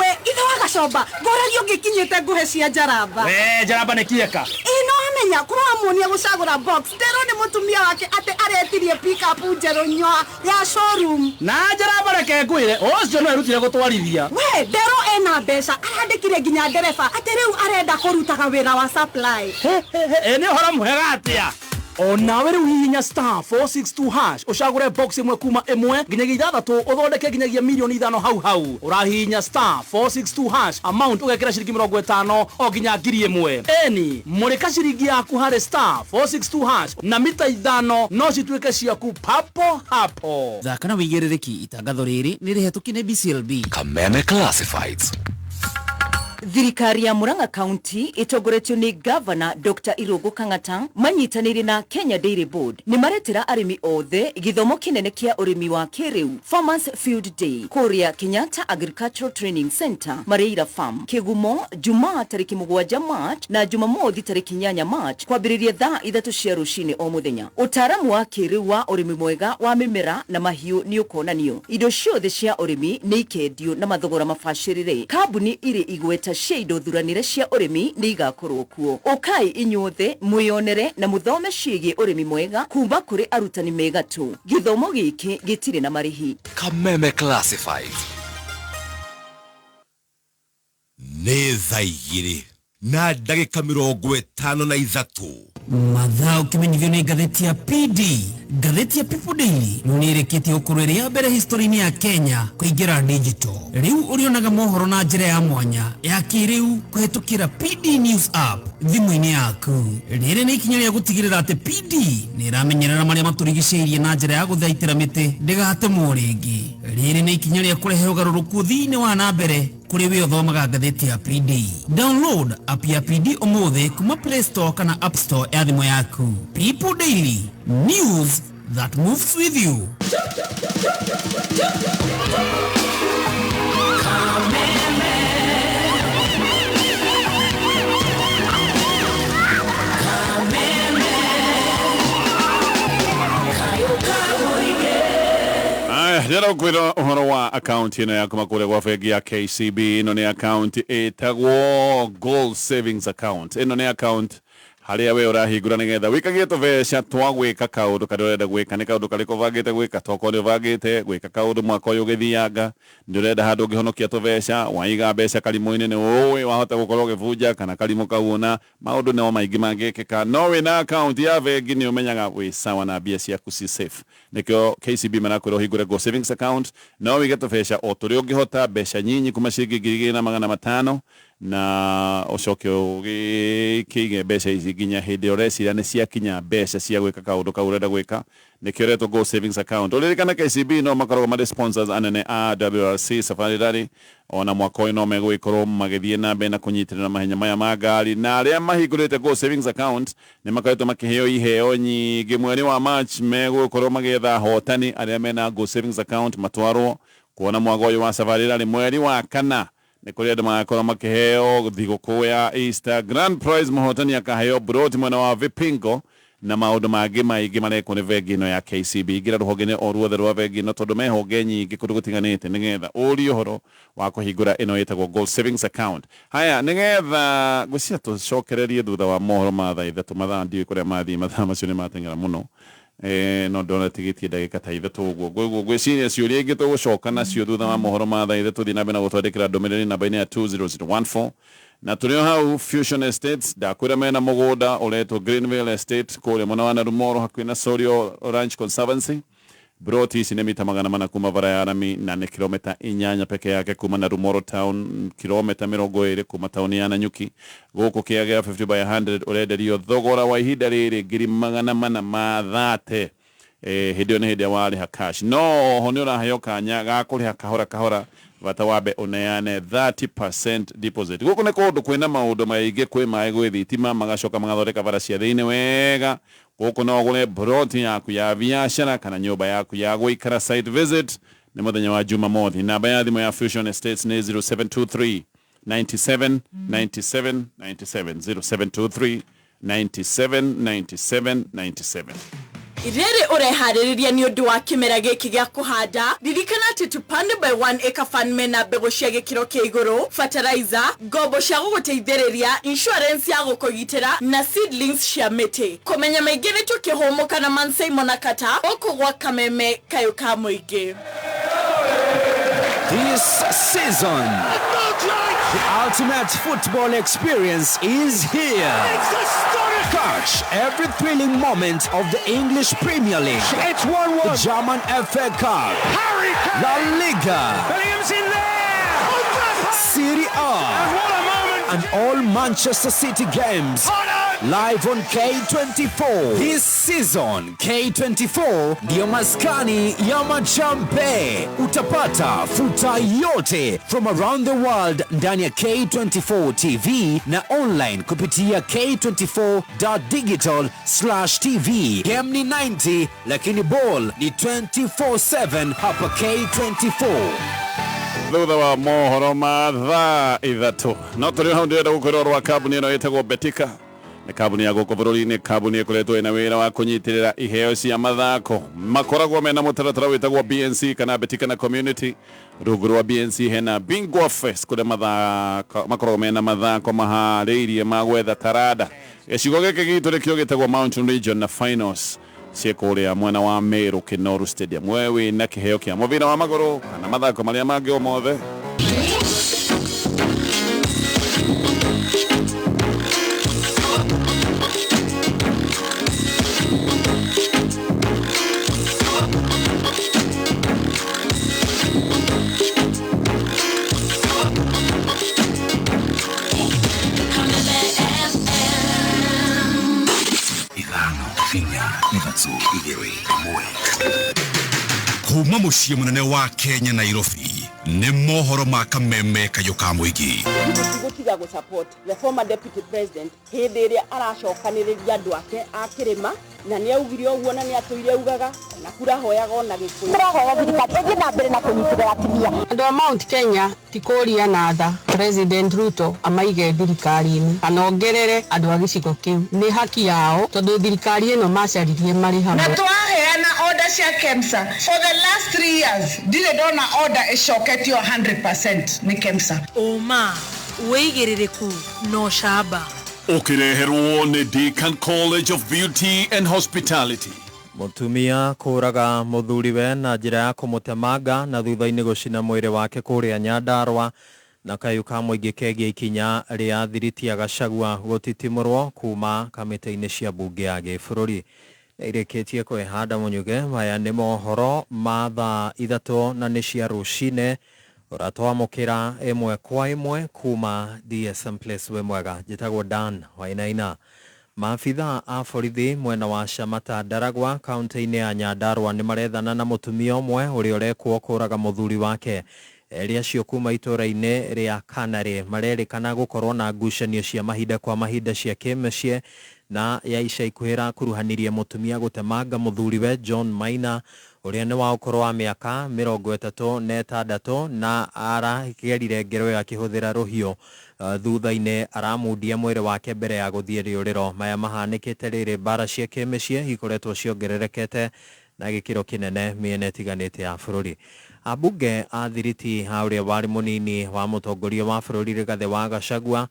We ithe wa gacomba ngorario ngĩkinyĩte nguhe cia njaramba. We njaramba nĩ kĩeka. Ĩ no amenya kũramuonia gũcagũra box ndero nĩ mũtumia wake atĩ aretirie pick up njerũ nyoa ya showroom. Na njaramba reke ngwĩre ũcio no erutire gũtwarithia. We ndero ena mbeca arandĩkire nginya ndereba atĩ rĩu arenda kũrutaga wĩra wa supply. Ĩ nĩ ũhoro mwega atĩa? Onawe rĩu hihinya star 462 hash ũcagũre box ĩmwe kuma ĩmwe nginyagia ithathatũ ũthondeke nginyagia milioni 5 hau hau. Ũrahihinya star 462 hash amount ũgekĩra ciringi 50 o nginya 1,000. Eni mũrĩka ciringi yaku harĩ star 462 hash na mita 5 no cituĩke ciaku papo hapo. Thaka na wĩigĩrĩrĩki itangatho rĩrĩ nĩ rĩhetũkie nĩ BCLB. Kameme Classifieds. Thirikari ya Murang'a County ĩtongoretio nĩ Gavana Dr. Irũngũ Kang'ata manyitanĩire na Kenya Dairy Board nĩ maretera arĩmi othe gĩthomo kĩnene kĩa ũrĩmi wa kĩrĩu Farmers Field Day kũrĩa Kenyatta Agricultural Training Center Mareira Farm Kĩgumo Jumaa tarĩki 7 March na Jumamothi tarĩki 8 March kwambĩrĩria thaa 3 cia rũcinĩ o mũthenya. Ũtaaramu wa kĩrĩu wa ũrĩmi mwega wa mĩmera na mahiũ nĩ ũkonanio. Indo ciothe cia ũrĩmi nĩ ikendio na mathogora mabacĩrĩre. Kambuni irĩ igweta cia indo thuranĩre cia ũrĩmi nĩ igakorwo kuo. Ũkai inyuothe mwĩyonere na mũthome ciĩgiĩ ũrĩmi mwega kuma kũrĩ arutani megatũ. Gĩthomo gĩkĩ gĩtirĩ na marĩhi. Kameme Classifieds. Nĩ thaa igĩrĩ na ndagĩka 53. Mathaa ũkĩmenyithio nĩ ngathĩti ya PD. Ngathĩti ya People Daily rĩu nĩ ĩrĩkĩtie gũkorwo ĩrĩ ya mbere history-inĩ ya Kenya kũingĩra digital. Rĩu ũrĩonaga mohoro na njĩra ya mwanya ya kĩrĩu kũhetũkĩra PD News app thimũ-inĩ yaku. Rĩrĩ nĩ ikinya rĩa gũtigĩrĩra atĩ PD nĩ ĩramenyerera marĩa matũrigicĩirie na njĩra ya gũthaitĩra mĩtĩ ndĩgatemwo rĩngĩ. Rĩrĩ nĩ ikinya rĩa kũrehe ũgarũrũku ũthii-inĩ wa na mbere kũrĩ we ũthomaga ngathĩti ya PD. Download app ya PD ũmũthĩ kuma Play Store kana App Store ya thimũ yaku. People Daily, news that moves with you. Ndĩrenda gũkwĩra ũhoro wa akaunti ĩno ya kuma kũrĩa gwa bengi ya KCB. Ĩno nĩ akaunti ĩtagwo Gold Savings Account. Ĩno nĩ account harĩa we ũrahingũra nĩgetha wĩkagie tũbeca twa gwĩka kaũndũ karĩa ũrenda gwĩka. Nĩ kaũndũ karĩkũ ũbangĩte gwĩka? Tokorwo nĩ ũbangĩte gwĩka kaũndũ mwaka ũyũ ũgĩthianga, nĩ ũrenda handũ ũngĩhonokia tũbeca, waiga mbeca karimũ-inĩ nĩ ũĩ wahota gũkorwo ũgĩbunja kana karimũ kau ona maũndũ no maingĩ mangĩkĩka. No wĩna akaunti ya bengi nĩ ũmenyaga wĩ sawa na mbia ciaku ci safe. Nĩkĩo KCB marakwĩra ũhingũre Gold Savings Account no wĩige tũbeca o tũrĩa ũngĩhota, mbeca nyinyi kuma ciringi 2,500 na ũcoke ũgĩkĩige mbeca ici nginya hĩndĩ ĩrĩa ũreciria nĩ ciakinya mbeca cia gwĩka kaũndũ kau ũrenda gwĩka. Nĩkĩo ũretwo Gold Savings Account. Ũririkane KCB no makoragwo marĩ sponsors anene a WRC Safari Rally. Ona mwaka ũyũ no megũgĩkorwo magĩthiĩ na mbere na kũnyitĩrĩra mahenya maya ma ngari, na arĩa mahingũrĩte Gold Savings Account nĩ makoretwo makĩheo iheo nyingĩ. Mweri wa March megũgĩkorwo magĩetha ahotani arĩa mena Gold Savings Account matwarwo kuona mwaka ũyũ wa Safari Rally. Mweri wa kana nĩ kũrĩ andũ magakorwo makĩheo thigũkũ ya Easter Grand Prize, mũhotani akaheo broti mwena wa Vipingo na maũndũ mangĩ maingĩ marekwo nĩ bengi ĩno ya KCB. Ingĩra rũhonge-inĩ o ruothe rwa bengi ĩno tondũ me honge nyingĩ kũndũ gũtiganĩte nĩgetha ũrie ũhoro wa kũhingũra ĩno ĩtagwo Gold Savings Account. Haya, nĩgetha ngwĩciria tũcokererie thutha wa mohoro ma thaa 3 mathaa ndiũĩ kũrĩa mathiĩ, mathaa macio nĩ mateng'era mũno. No ndona tigĩtie ndagĩka ta 3 ũguo. Ngũguo ngwĩciria ciũria ingĩ tũgũcoka nacio thutha wa mohoro ma thaa 3. Tũthiĩ na mbere na gũtwandĩkĩra ndũmĩrĩri namba-inĩ ya 20014. Na tũrĩ o hau Fusion Estates, ndakwĩra mena mũgũnda ũretwo Greenville Estate kũrĩa mwena wa Narumoro hakuhĩ na Sorio Ranch Conservancy. Broti ici nĩ mita 400 kuma bara ya rami na nĩ kilomita 8 peke yake kuma Narumoro town, kilomita 20 kuma tauni ya Nanyuki. Gũkũ kĩagĩa 50 by 100 ũrenderio thogora wa ihinda rĩrĩ 430,000. Hĩndĩ ĩyo nĩ hĩndĩ warĩha cash. No ho nĩ ũraheo kanya ga kũrĩha kahora kahora bata wambe ũneane 30% deposit. Gũkũ nĩ kũndũ kwĩna maũndũ maingĩ, kwĩ maĩ, gwĩ thitima, magacoka magathondeka bara cia thĩinĩ wega. Gũkũ no ũgũre broti yaku ya biacara kana nyũmba yaku ya gũikara. Site visit nĩ mũthenya wa Jumamothi. Namba ya thimũ ya Fusion Estates nĩ 0723 97 97 97, 0723 97 97 97. Rĩrĩ ũreharĩrĩria nĩ ũndũ wa kĩmera gĩkĩ gĩa kũhanda, ririkana atĩ Tupande by 1 Acre Fund mena mbegũ cia gĩkĩro kĩa igũrũ, fertilizer, ngombo cia gũgũteithĩrĩria, insurance ya gũkũgitĩra na seedlings cia mĩtĩ. Kũmenya maingĩ nĩ tũkĩhũmũka na Mansaimo na Kata gũkũ gwa Kameme kayũ ka mũingĩ. This season, the ultimate football experience is here. Catch every thrilling moment of the English Premier League. It's 1-1. The German FA Cup. Harry Kane. La Liga. Williams in there. Serie A. And what a moment. And all Manchester City games. Live on K24. This This season K24 ndiyo maskani ya machampe. Utapata futa yote from around the world ndani ya K24 TV na online kupitia k24.digital/tv. Game ni 90 lakini ball ni 24/7 hapa K24. Thutha wa mohoro ma thaa 3 no tũrĩ hau ndĩrenda gũkwĩra ũhoro wa kambuni ĩno ĩtagwo Betika. Nĩ kambuni ya gũkũ bũrũri-inĩ, kambuni ĩkoretwo ĩna wĩra wa kũnyitĩrĩra iheo cia mathako. Makoragwo mena mũtaratara wĩtagwo BNC kana Betika na Community. Rungu rwa BNC hena Bingwa Fest kũrĩa mathako makoragwo mena mathako maharĩirie ma gwetha taranda. Gĩcigo gĩkĩ gitũ nĩkĩo gĩtagwo Mountain Region na Finals ciĩ kũrĩa mwena wa Meru Kinoru Stadium. We wĩna kĩheo kĩa mũbira wa magũrũ kana mathako marĩa mangĩ o mothe. Kuma muciĩ mũnene wa Kenya Nairobi nĩ mohoro ma kameme kayũ ka mũingĩ. Gũtiga gũ support the former deputy president hĩndĩ ĩrĩa aracokanĩrĩria andũ ake a kĩrĩma, na nĩ augire ũguo na nĩ atũire augaga na kura hoyaga ona Gĩkũyũ. Tũrahoya thirikari ĩthiĩ na mbere na kũnyitĩrĩra atumia. Andũ a Mount Kenya ti kũria na tha President Ruto amaige thirikari-inĩ kana ongerere andũ a gĩcigo kĩu, nĩ haki yao tondũ thirikari ĩno macaririe marĩ hamwe. Na twaheana order cia KEMSA for the last 3 years ndirĩ ndona order ĩcoketio 100% nĩ KEMSA. Ũma wĩigĩrĩrĩku na ũcamba. Ũkĩreherwo nĩ Deakin College of Beauty and Hospitality. Mũtumia kũraga mũthuriwe na njĩra ya kũmũtemanga na thutha-inĩ gũcina mwĩrĩ wake kũrĩa Nyandarua. Na kayũ ka mũingĩ kegiĩ ikinya rĩa thiriti ya Gachagua gũtitimũrwo kuma kamĩtĩ-inĩ cia mbunge ya gĩbũrũri. Ĩrĩkĩtie kwĩhanda mũnyuge. Maya nĩ mohoro ma thaa 3 na nĩ cia rũcinĩ. Ũratwamũkĩra ĩmwe kwa ĩmwe kuma DSM Place. Wĩ mwega, njĩtagwo Dan Wainaina. Maabitha a borithi mwena wa Shamata Ndaragwa kaunti-inĩ ya Nyandarua nĩ marethana na mũtumia ũmwe ũrĩa ũrekwo kũraga mũthuri wake. Erĩ acio kuma itũũra-inĩ rĩa Kanarĩ marerĩkana gũkorwo na ngucanio cia mahinda kwa mahinda cia kĩmĩciĩ na ya ica ikuhĩ ĩrakuruhanirie mũtumia gũtemanga mũthuriwe John Maina ũrĩa nĩ wa ũkũrũ wa mĩaka 36 na aragerire ngero ĩyo akĩhũthĩra rũhiũ. Thutha-inĩ aramundia mwĩrĩ wake mbere ya gũthiĩ rĩũrĩro. Maya mahanĩkĩte rĩrĩ mbara cia kĩmĩciĩ ikoretwo ciongererekete na gĩkĩro kĩnene mĩena ĩtiganĩte ya bũrũri. Ambunge a thiriti a ũrĩa warĩ mũnini wa mũtongoria wa bũrũri Rigathĩ wa Gachagua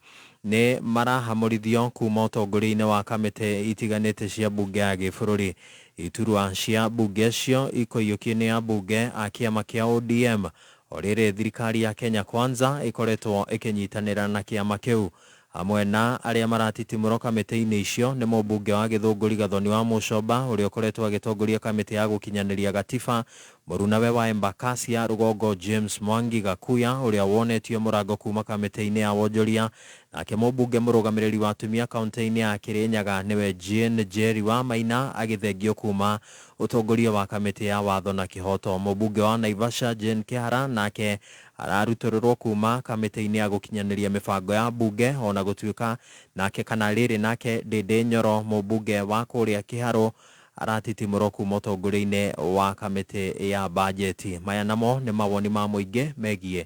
nĩ marahamũrithio kuma ũtongoria-inĩ wa kamĩtĩ itiganĩte cia mbunge ya gĩbũrũri. Iturwa cia mbunge cio ikoiyũkio nĩ ambunge a kĩama kĩa ODM. O rĩrĩ thirikari ya Kenya Kwanza ĩkoretwo ĩkĩnyitanĩra na kĩama kĩu. Hamwe na arĩa maratitimũrwo kamĩtĩ-inĩ icio nĩ mũmbunge wa Gĩthũngũri Gathoni wa Mũcomba ũrĩa ũkoretwo agĩtongoria kamĩtĩ ya gũkinyanĩria gatiba, mũrunawe wa Embakasia Rũgongo James Mwangi Gakuya ũrĩa wonetio mũrango kuma kamĩtĩ-inĩ ya wonjoria, nake mũmbunge mũrũgamĩrĩri wa atumia kaunti-inĩ ya Kĩrĩnyaga nĩwe Jane Njeri wa Maina agĩthengio kuma ũtongoria wa kamĩtĩ ya watho na kĩhoto. Mũmbunge wa Naivasha Jane Kĩhara nake ararutũrũrwo kuma kamĩtĩ-inĩ ya gũkinyanĩria mĩbango ya mbunge ona gũtuĩka nake kana rĩrĩ nake Ndĩndĩ Nyoro mũmbunge wa kũrĩa Kĩharũ aratitimũrwo kuma ũtongoria-inĩ wa kamĩtĩ ya bajeti. Maya namo nĩ mawoni ma mũingĩ megiĩ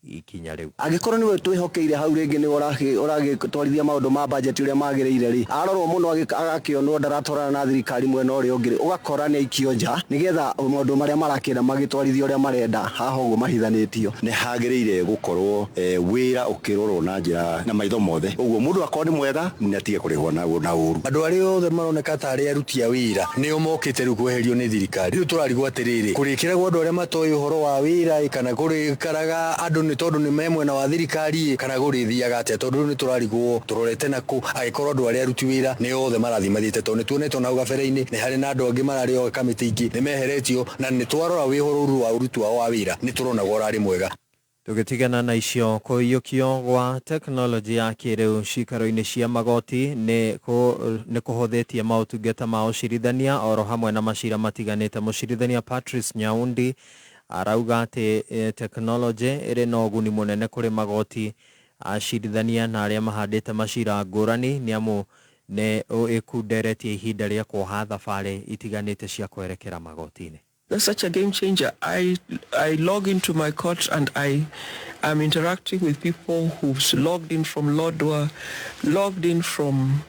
ikinya rĩu. Angĩkorwo nĩwe twĩhokeire hau rĩngĩ nĩwe ũragĩtwarithia maũndũ ma bajeti ũrĩa magĩrĩire rĩ, arorwo mũno agakĩonwo ndaratwarana na thirikari mwena ũrĩa ũngĩ rĩ, ũgakora nĩ aikio nja nĩgetha maũndũ marĩa marakĩenda magĩtwarithio ũrĩa marenda haha ũguo mahithanĩtio. Nĩ hagĩrĩire gũkorwo wĩra ũkĩrorwo na njĩra na maitho mothe, ũguo mũndũ akorwo nĩ mwega nĩ atige kũrĩhwo na ũru. Andũ arĩa othe maroneka tarĩ aruti a wĩra nĩo mokĩte rĩu kweherio nĩ thirikari. Rĩu tũrarigwo atĩrĩrĩ, kũrĩkĩragwo andũ arĩa matoĩ ũhoro wa wĩra kana kũrĩkaraga andũ nĩ tondũ nĩ me mwena wa thirikari kana gũrĩthiaga atĩa, tondũ rĩu nĩ tũrarigwo tũrorete nakũ angĩkorwo andũ arĩa aruti wĩra nĩ othe marathiĩ mathiĩte, tondũ nĩ tuonete ona hau gabere-inĩ nĩ harĩ na andũ angĩ mararĩ o kamĩtĩ ingĩ nĩ meheretio, na nĩ twarora wĩhũrũru wa ũruti wao wa wĩra nĩ tũronagwo ũrarĩ mwega. Tũgĩtigana na icio, kũiyũkio gwa tekinoronjĩ ya kĩrĩu cikaro-inĩ cia magoti nĩ kũhũthĩtie maũtungata ma ũcirithania oro hamwe na macira matiganĩte. Mũcirithania Patrice Nyaundi arauga atĩ tekinoronjĩ ĩrĩ na ũguni mũnene kũrĩ magoti, acirithania na arĩa mahandĩte macira ngũrani nĩ amu nĩ ĩkunderetie ihinda rĩa kuoha thabarĩ itiganĩte cia kwerekera magoti-inĩ. That's such a game changer. I log into my court and I am interacting with people who've logged in from Lodwar, logged in from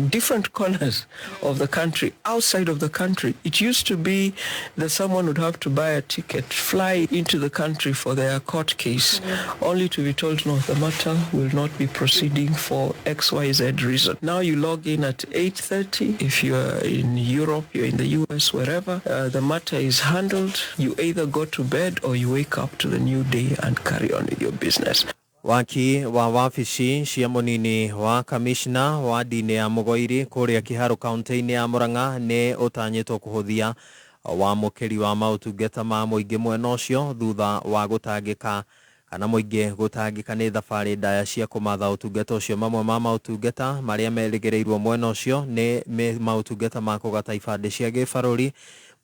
different corners of the country, outside of the country. It used to be that someone would have to buy a ticket, fly into the country for their court case, only to be told, no, the matter will not be proceeding for XYZ reason. Now you log in at 8:30. If you are in Europe, you're in the US, wherever, the matter is handled. You either go to bed or you wake up to the new day and carry on with your business. Waki wa wabici cia mũnini wa kamishna wa ndini ya Mũgoiri kũrĩa Kiharu kaunti-inĩ ya Murang'a nĩ ũtanyĩtwo kũhũthia wamũkĩri wa maũtungata ma mũingĩ mwena ũcio thutha wa gũtangĩka kana mũingĩ gũtangĩka nĩ thabarĩ ndaya cia kũmatha ũtungata ũcio. Mamwe ma maũtungata marĩa merĩgĩrĩirwo mwena ũcio nĩ maũtungata ma kũgata ibandĩ cia gĩbarũri,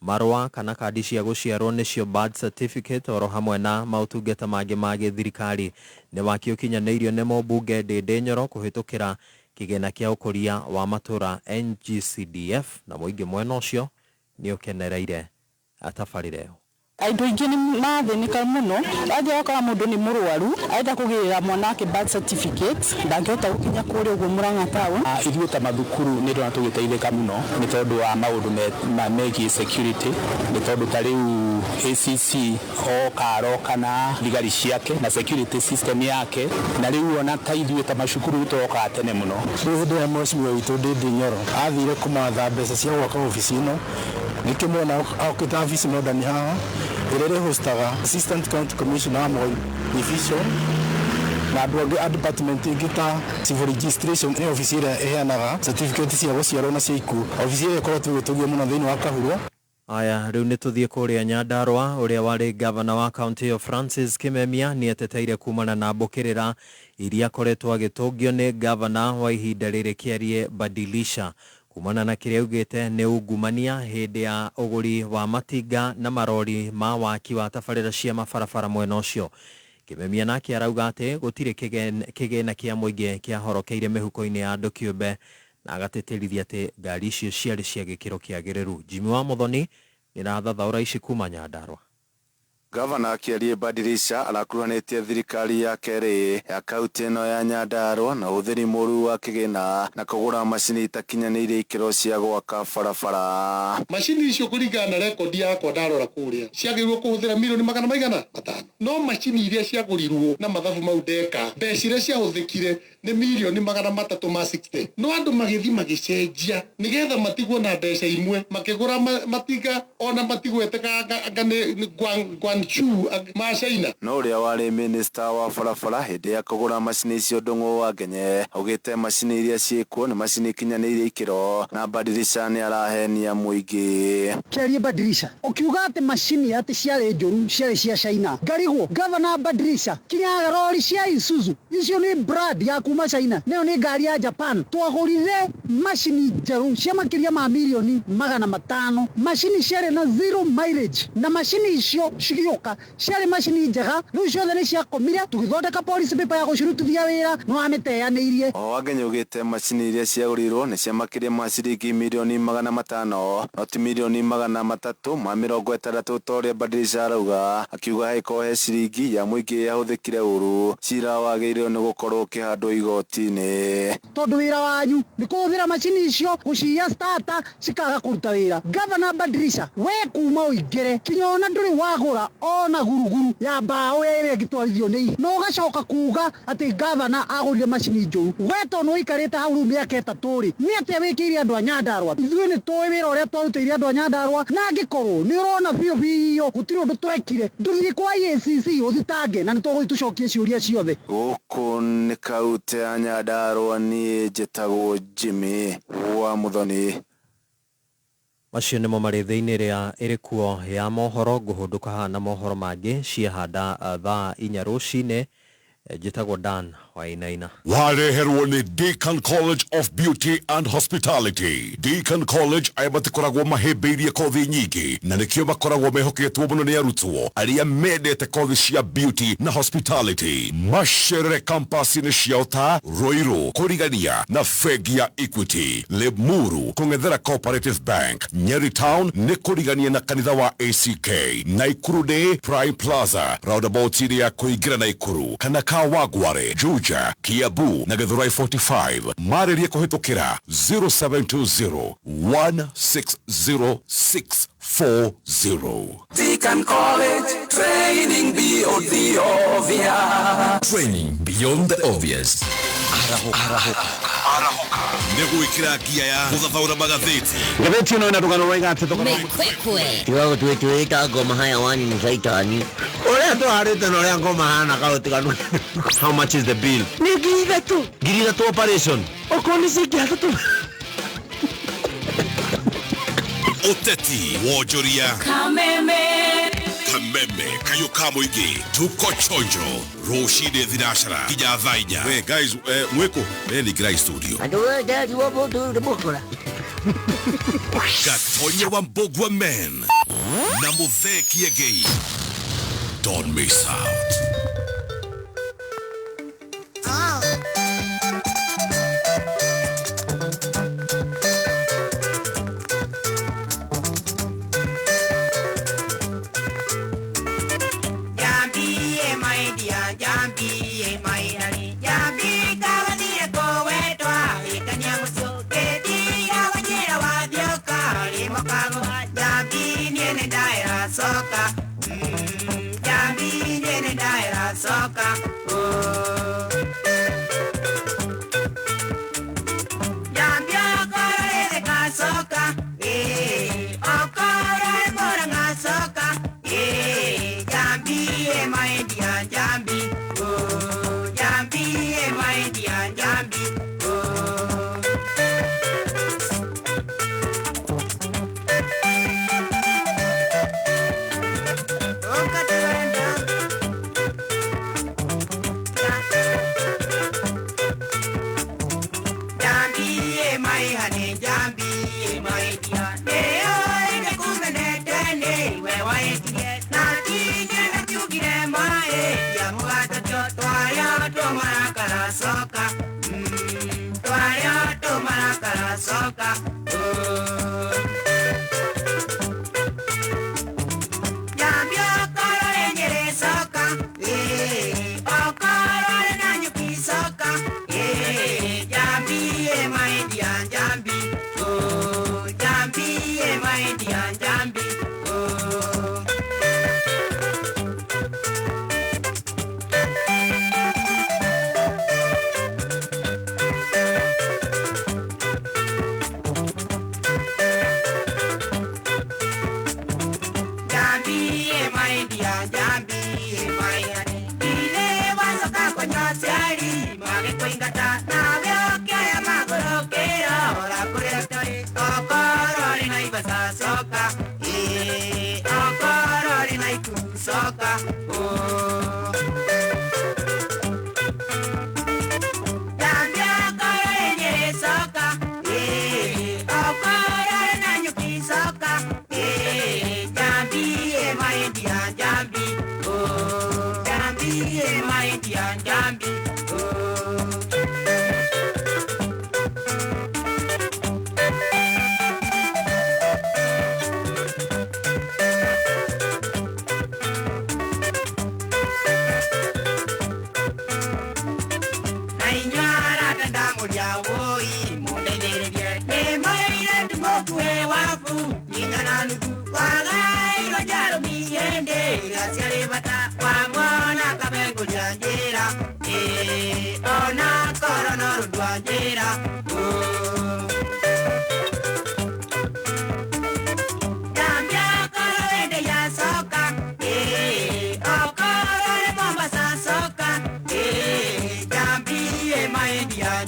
marũa kana kandi cia gũciarwo nĩcio birth certificate oro hamwe na maũtungata mangĩ ma gĩthirikari. Nĩ waki ũkinyanĩirio nĩ mũmbunge Ndĩndĩ Nyoro kũhĩtũkĩra kĩgĩna kĩa ũkũria wa matũra NGCDF na mũingĩ mwena ũcio nĩ ũkenereire tabarĩra ĩyo. Andũ aingĩ nĩ mathĩnĩka mũno, wathiĩ ũgakora mũndũ nĩ mũrwaru arenda kũgĩrĩra mwana wake birth certificate ndangĩhota gũkinya kũrĩa ũguo Murang'a town. Ithuĩ ta mathukuru nĩ tũrona tũgĩteithĩka mũno nĩ tondũ wa maũndũ megiĩ security, nĩ tondũ ta rĩu ACC oka aroka na thigari ciake na security system yake, na rĩu ona ta ithuĩ ta macukuru tũrokaga tene mũno. Rĩu hĩndĩ ĩrĩa mheshimiwa witũ Ndĩndĩ Nyoro athire kũmatha mbeca cia gwaka obici ĩno, nĩkĩmwona okĩte obici Modern haha ĩrĩa ĩrĩhostaga Assistant County Commissioner wa Moi Division na andũ angĩ a department ĩngĩ ta civil registration, nĩ obici ĩrĩa ĩheanaga certificate cia gũciarwo na cia ikuũ. Obici ĩyo ĩkoretwo ĩgĩtũgio mũno thĩinĩ wa Kahuro. Aya, rĩu nĩ tũthiĩ kũrĩa Nyandarũa. Ũrĩa warĩ gavana wa kaunti ĩyo Francis Kimemia nĩ eteteire kumana na mbũkĩrĩra iria akoretwo agĩtũngio nĩ gavana wa ihinda rĩrĩ Kĩarie Badilisha kumana na kĩrĩa augĩte nĩ ungumania hĩndĩ ya ũgũri wa matinga na marori ma waki wa tabarĩra cia mabarabara mwena ũcio. Kimemia nake arauga atĩ gũtirĩ kĩgĩna kĩa mũingĩ kĩahorokeire mĩhuko-inĩ ya andũ kĩũmbe na agatĩtĩrithia atĩ ngari icio ciarĩ cia gĩkĩro kĩagĩrĩru. Jimmy wa Muthoni nĩrathathaũra ici kuma Nyandarũa. Gavana Kĩarie Badilisha arakuruhanĩtie thirikari ya kerĩ ya kaunti ĩno ya Nyandarũa na ũhũthĩri mũru wa kĩgĩna na kũgũra macini itakinyanĩirie ikĩro cia gwaka barabara. Macini icio kũringana na rekondi yakwa ndarora kũrĩa ciagĩrĩirwo kũhũthĩra milioni magana maigana matano, no macini iria ciagũrirwo na mathabu mau ndeka mbeca iria ciahũthĩkire nĩ milioni 360, no andũ magĩthiĩ magĩcenjia nĩgetha matigwo na mbeca imwe makĩgũra matinga ona matigwete anga nĩ ma China. No ũrĩa warĩ minista wa barabara hĩndĩ ya kũgũra macini icio Ndung'u wa Ngenye augĩte macini iria ciĩkuo nĩ macini ikinyanĩirie ikĩro na Badilisha nĩ arahenia mũingĩ. Kĩarie Badilisha ũkiuga atĩ macini atĩ ciarĩ njũru ciarĩ cia China, ngarigwo gavana Badilisha kinya rori cia Isuzu icio nĩ brand ya kuma China, nayo nĩ ngari ya Japan. Twagũrire macini njerũ cia makĩria ma milioni 500, macini ciarĩ na zero mileage na macini icio cigĩũka ciarĩ macini njega, rĩu ciothe nĩ ciakomire tũgĩthondeka policy paper ya gũcirutithia wĩra no amĩteanĩirie. O Wangenye augĩte macini iria ciagũrirwo nĩ cia makĩria ma ciringi milioni 500 no ti milioni 360 ta ũrĩa Badilisha arauga, akiuga hangĩkorwo he ciringi ya mũingĩ yahũthĩkire ũru cira wagĩrĩirwo nĩ gũkorwo ũkĩhandwo igoti-inĩ. Tondũ wĩra wanyu nĩ kũhũthĩra macini icio gũciya starter cikaga kũruta wĩra. Gavana Badilisha we kuma ũingĩre kinya ona ndũrĩ wagũra ona guruguru ya mbaũ ĩrĩa ĩngĩtwarithio nĩ no ũgacoka kuga atĩ gavana agũrire macini njũru. We tondũ ũikarĩte hau rĩu mĩaka 3 rĩ, nĩ atĩa wĩkĩire andũ a Nyandarũa? Ithuĩ nĩ tũĩ wĩra ũrĩa twarutĩire andũ a Nyandarũa, na angĩkorwo nĩ ũrona biũ biũ gũtirĩ ũndũ twekire, ndũthiĩ kwa EACC ũthitange na nĩ tũgũthiĩ tũcokie ciũria ciothe. Gũkũ nĩ kaunti ya Nyandarũa, niĩ njĩtagwo Jimmy wa Muthoni. Macio nĩmo marĩ thĩinĩ rĩa ĩrĩkuo ya mohoro. Ngũhũndũka haha na mohoro mangĩ ciahanda thaa 4 rũcinĩ. Njĩtagwo Dan Wainaina. Wareherwo nĩ Deacon College of Beauty and Hospitality. Deacon College aya matikoragwo mahĩmbĩirie kothi nyingĩ na nĩkĩo makoragwo mehoketwo mũno nĩ arutwo arĩa mendete kothi cia beauty na hospitality. Macerere campus-inĩ ciao ta Ruiru kũrigania na bengi ya Equity, Limuru kũng'ethera Cooperative Bank, Nyeri Town nĩ kũrigania na kanitha wa ACK, Naikuru nĩ Prime Plaza roundabout-inĩ ya kũingĩra Naikuru kana Kawangware, Juja, Kiambu na Githurai 45. Marĩrie kũhĩtũkĩra 0720 160 640. Deacon College, training beyond the obvious. Training beyond the obvious. Arahoka. Nĩ gwĩkĩra ngia ya gũthathaũra magathĩti. Ngathĩti ĩno ĩna rũgano rwaiga atĩ thogora Tiga gũtwĩtwĩta ngoma hayawani nĩ caitani. Ũrĩa tũharĩte na ũrĩa ngoma hana kaũtiganu. How much is the bill? Nĩ 3,000. 3,000 operation. Okorwo nĩ ciringi 3. Ũteti, wonjoria, Kameme. Kameme kayũ ka mũingĩ tuko chonjo rũcinĩ thinacara nginya thaa 4. We guys, mwĩkũ ningĩrai studio. Andũ ndariwo mũndũ nĩ mũkora. Gatonye wa Mbugua Men na Muthee Kiengei. Don't miss out.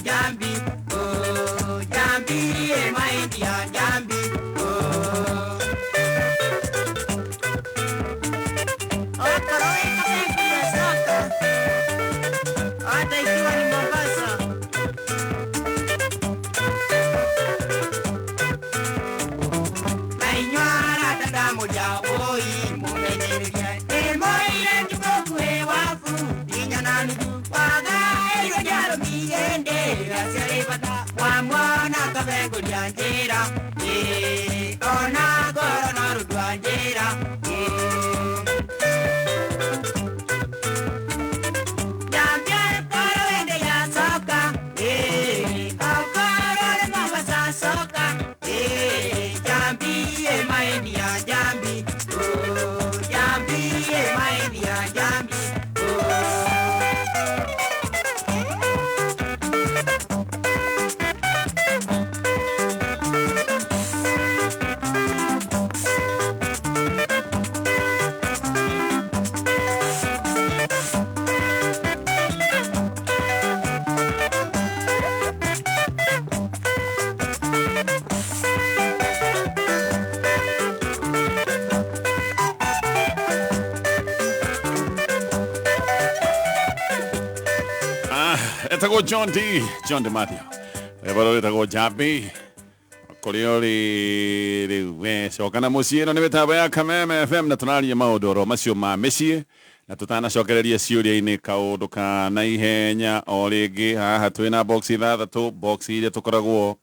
Jambi, oh, Jambi, my dear Jambi, oh. Etagwo John D John D Mathew ebaro etagwo Jambi kũrĩa ũrĩ rĩu we coka na mũciĩ ĩno nĩ mĩtambo ya Kameme FM na tũraria maũndũ oro macio ma mĩciĩ na tũtanacokereria ciũria-inĩ kaũndũ ka naihenya o rĩngĩ haha twĩna box ithathatũ box iria tũkoragwo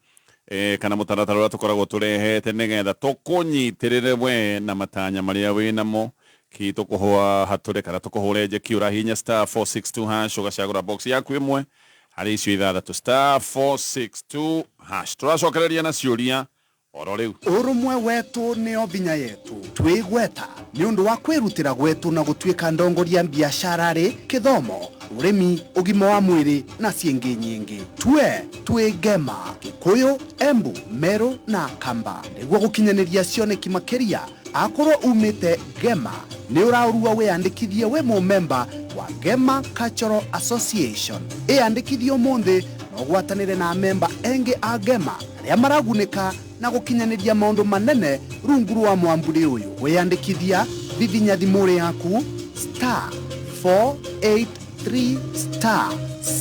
kana mũtaratara ũrĩa tũkoragwo tũrehete nĩgetha tũkũnyitĩrĩre we na matanya marĩa wĩnamo ki tũkũhũa hatũre kana tũkũhũre njeki ũrahihinya star 462 hash ũgacagũra box yaku ĩmwe harĩ icio ithathatũ star 462 hash tũracokereria na ciũria oro rĩu. Ũrũmwe wetu nĩo binya yetu twĩgweta nĩ ũndũ wa kwĩrutĩra gwetu na gũtuĩka ndongoria biacara rĩ kĩthomo ũrĩmi ũgima wa mwĩrĩ na ciĩngĩ nyingĩ twe twĩ Gema Gĩkũyũ Embu Meru na Kamba nĩguo gũkinyanĩria cioneki makĩria akorwo umĩte Gema nĩ ũraũrua wĩyandĩkithie wĩ mũmemba wa Gema Cultural Association ĩyandĩkithie ũmũthĩ na ũgwatanĩre na memba engĩ a Gema arĩa maragunĩka na gũkinyanĩria maũndũ manene rungu rwa mwamburi ũyũ wĩyandĩkithia thithinya thimũ yaku star 483 star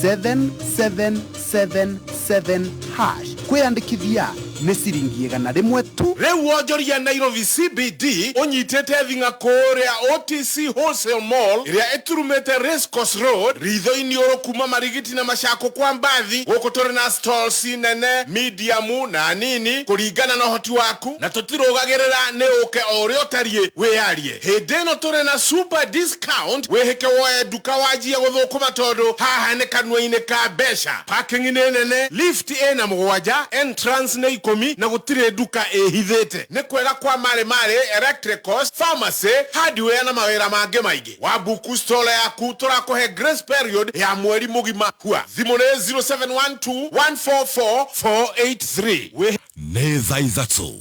7777 hash kwĩyandĩkithia nĩ ciringi 100 tu. Rĩu wonjoria Nairobi CBD ũnyitĩte thing'a kũrĩa OTC Wholesale Mall ĩrĩa ĩturumĩte Racecourse Road ritho-inĩ ũrũ kuma Marigiti na Machako kwa mbathi. Gũkũ tũrĩ na stalls nene medium na nini kũringana na ũhoti waku na tũtirũgagĩrĩra nĩ ũke o ũrĩa ũtariĩ wĩyarie. Hĩndĩ ĩno tũrĩ na super discount wĩhĩke woe nduka wanjie gũthũkũma tondũ haha nĩ kanua-inĩ ka mbeca. Parking nĩ nene, lift ĩna 7, entrance nĩ 10 na gũtirĩ nduka ĩhithĩte. Nĩ kwega kwa marĩ marĩ electricals, pharmacy, hardware na mawĩra mangĩ maingĩ. Wabuku stall yaku tũrakũhe grace period ya mweri mũgima. Hua thimũ nĩ 0712 144 483. Nĩ thaa 3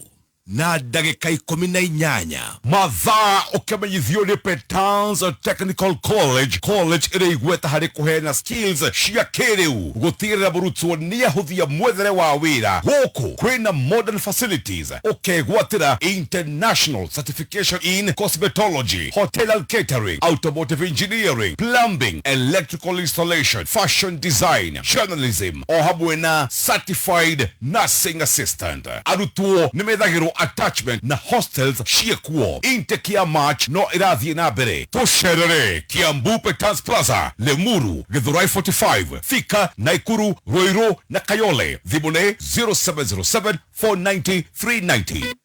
na ndagĩka 18 mathaa ũkĩmenyithio nĩ Petans Technical College college ĩrĩ igweta harĩ kũheana skills cia kĩrĩu gũtigĩrĩra mũrutwo nĩahũthia mwethere wa wĩra. Gũkũ kwĩna modern facilities ũkegwatĩra international certification in cosmetology, hotel and catering, automotive engineering, plumbing, electrical installation, fashion design, journalism o hamwe na certified nursing assistant. Arutwo nĩmethagĩrwo attachment na hostels ciekuo. Intake ya March no ĩrathiĩ na mbere. Tũcerere Kiambu Petans Plaza, Limuru, Githurai 45, Thika, Naikuru, Ruiru na Kayole. Thimũ nĩ 0707 490 390.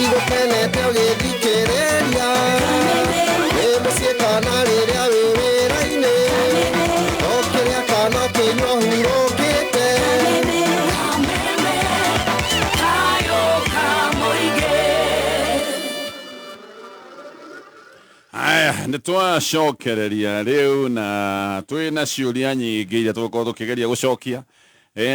Igũkenete ũgĩthikĩrĩria wĩ mũciĩ kana rĩrĩa wĩ wĩra-inĩ ũkĩrĩa kana ũkĩnyua hurũkĩte. Aya, nĩ twacokereria rĩu na twĩna ciũria nyingĩ iria tũgũkorwo tũkĩgeria gũcokia.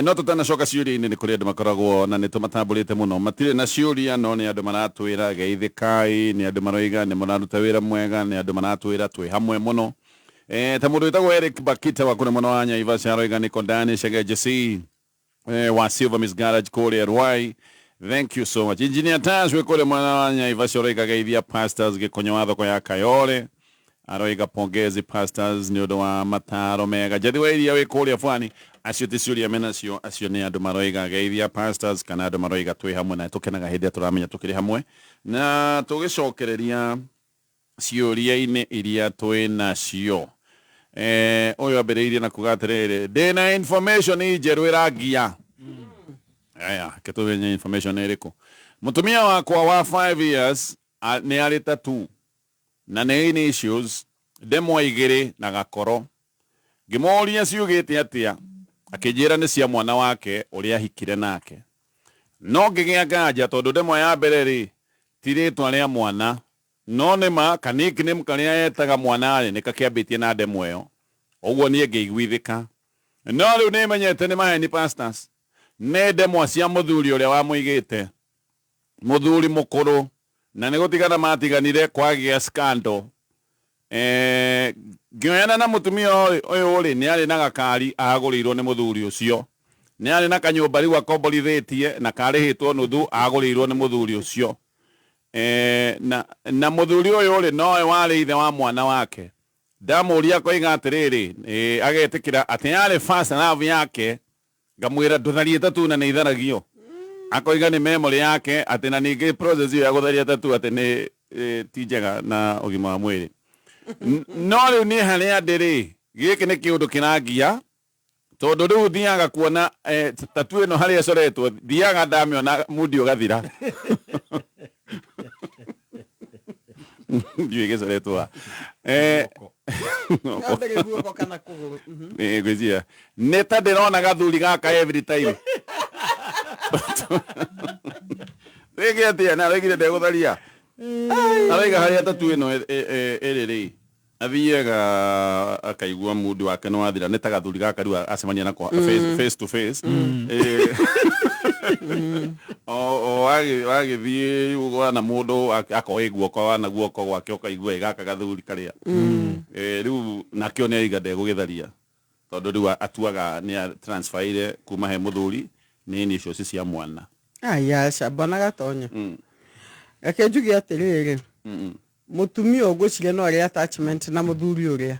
No tũtanacoka ciũria-inĩ nĩ kũrĩ andũ makoragwo na nĩ tũmatambũrĩte mũno matirĩ na ciũria no nĩ andũ maratwĩra geithĩkai, nĩ andũ maroiga nĩ mũraruta wĩra mwega, nĩ andũ maratwĩra twĩ hamwe mũno. Ta mũndũ wĩtagwo Eric Bakita wa kũrĩa mwena wa Naivasha aroiga nĩ Kondani Chege JC wa Silver Miss Garage kũrĩa Ruai. Thank you so much. Engineer Taj wĩ kũrĩa mwena wa Naivasha aroiga geithia pastors Gĩkonyo wa thoko ya Kayole. Aroiga pongezi pastors nĩ ũndũ wa mataro mega. Njathi wa iria wĩ kũrĩa bwani, acio ti ciũria menacio, acio nĩ andũ maroiga geithia pastors kana andũ maroiga twĩ hamwe na tũkenaga hĩndĩ ĩrĩa tũramenya tũkĩrĩ hamwe na tũgĩcokereria ciũria-inĩ iria twĩ nacio. Ũyũ ambĩrĩirie na kuga atĩrĩrĩ, ndĩna information njerũ ĩrangia. Aya, reke tũmenye information ĩrĩkũ. Mũtumia wakwa wa 5 years nĩ arĩ tattoo na nĩ initials ndemwa igĩrĩ na gakoro. Ngĩmũũria ciugĩte atĩa, akĩnjĩra nĩ cia mwana wake ũrĩa ahikire nake. No ngĩgĩa nganja tondũ ndemwa ya mbere rĩ ti rĩtwa rĩa mwana, no nĩ ma ka nickname karĩa etaga mwana rĩ nĩ kakĩambĩtie na ndemwa ĩyo. Ũguo niĩ ngĩiguithĩka. No rĩu nĩ menyete nĩ maheni pastors. Nĩ ndemwa cia mũthuri ũrĩa wamũigĩte. Mũthuri mũkũrũ na nĩ gũtigana matiganire kwagĩa scandal. Ngĩoyana na mũtumia ũyũ rĩ nĩ arĩ na gakari agũrĩirwo nĩ mũthuri ũcio. Nĩ arĩ na kanyũmba rĩu akomborithĩtie na karĩhĩtwo nuthu agũrĩirwo nĩ mũthuri ũcio. Na mũthuri ũyũ rĩ nowe warĩ ithe wa mwana wake. Ndamũria akoiga atĩrĩrĩ, agetĩkĩra atĩ yarĩ first love yake, ngamwĩra ndũtharie tattoo na nĩ itharagio. Akoiga nĩ memory yake atĩ na ningĩ process ĩyo ya gũtharia tattoo atĩ nĩ ti njega na ũgima wa mwĩrĩ. No rĩu niĩ harĩa ndĩ rĩ, gĩkĩ nĩ kĩũndũ kĩrangia tondũ rĩu thiaga kuona tattoo ĩno harĩa ĩcoretwo, thiaga ndamĩona mundi ũgathira. Ndiũĩ gĩcoretwo ha. Ngambere guoko kana kũgũrũ. Ngwĩciria nĩ ta ndĩrona gathuri gaka every time. Rĩngĩ atĩa na aroigire ndegũtharia. Aroiga harĩa tattoo ĩno ĩrĩ rĩ, athiaga akaigua mundi wake nĩ wathira, nĩ ta gathuri gaka rĩu acemania nako face to face. O wagĩthiĩ rĩu wana mũndũ akoe guoko wana guoko gwake ũkaigua ĩ gaka gathuri karĩa. Rĩu nakĩo nĩ aiga ndegũgĩtharia tondũ rĩu atuaga nĩ transferire kuma he mũthuri nĩ initials cia mwana. Aya, aca mbona gatonya. Reke njuge atĩrĩrĩ, mũtumia ũyũ ngwĩciria no arĩ attachment na mũthuri ũrĩa.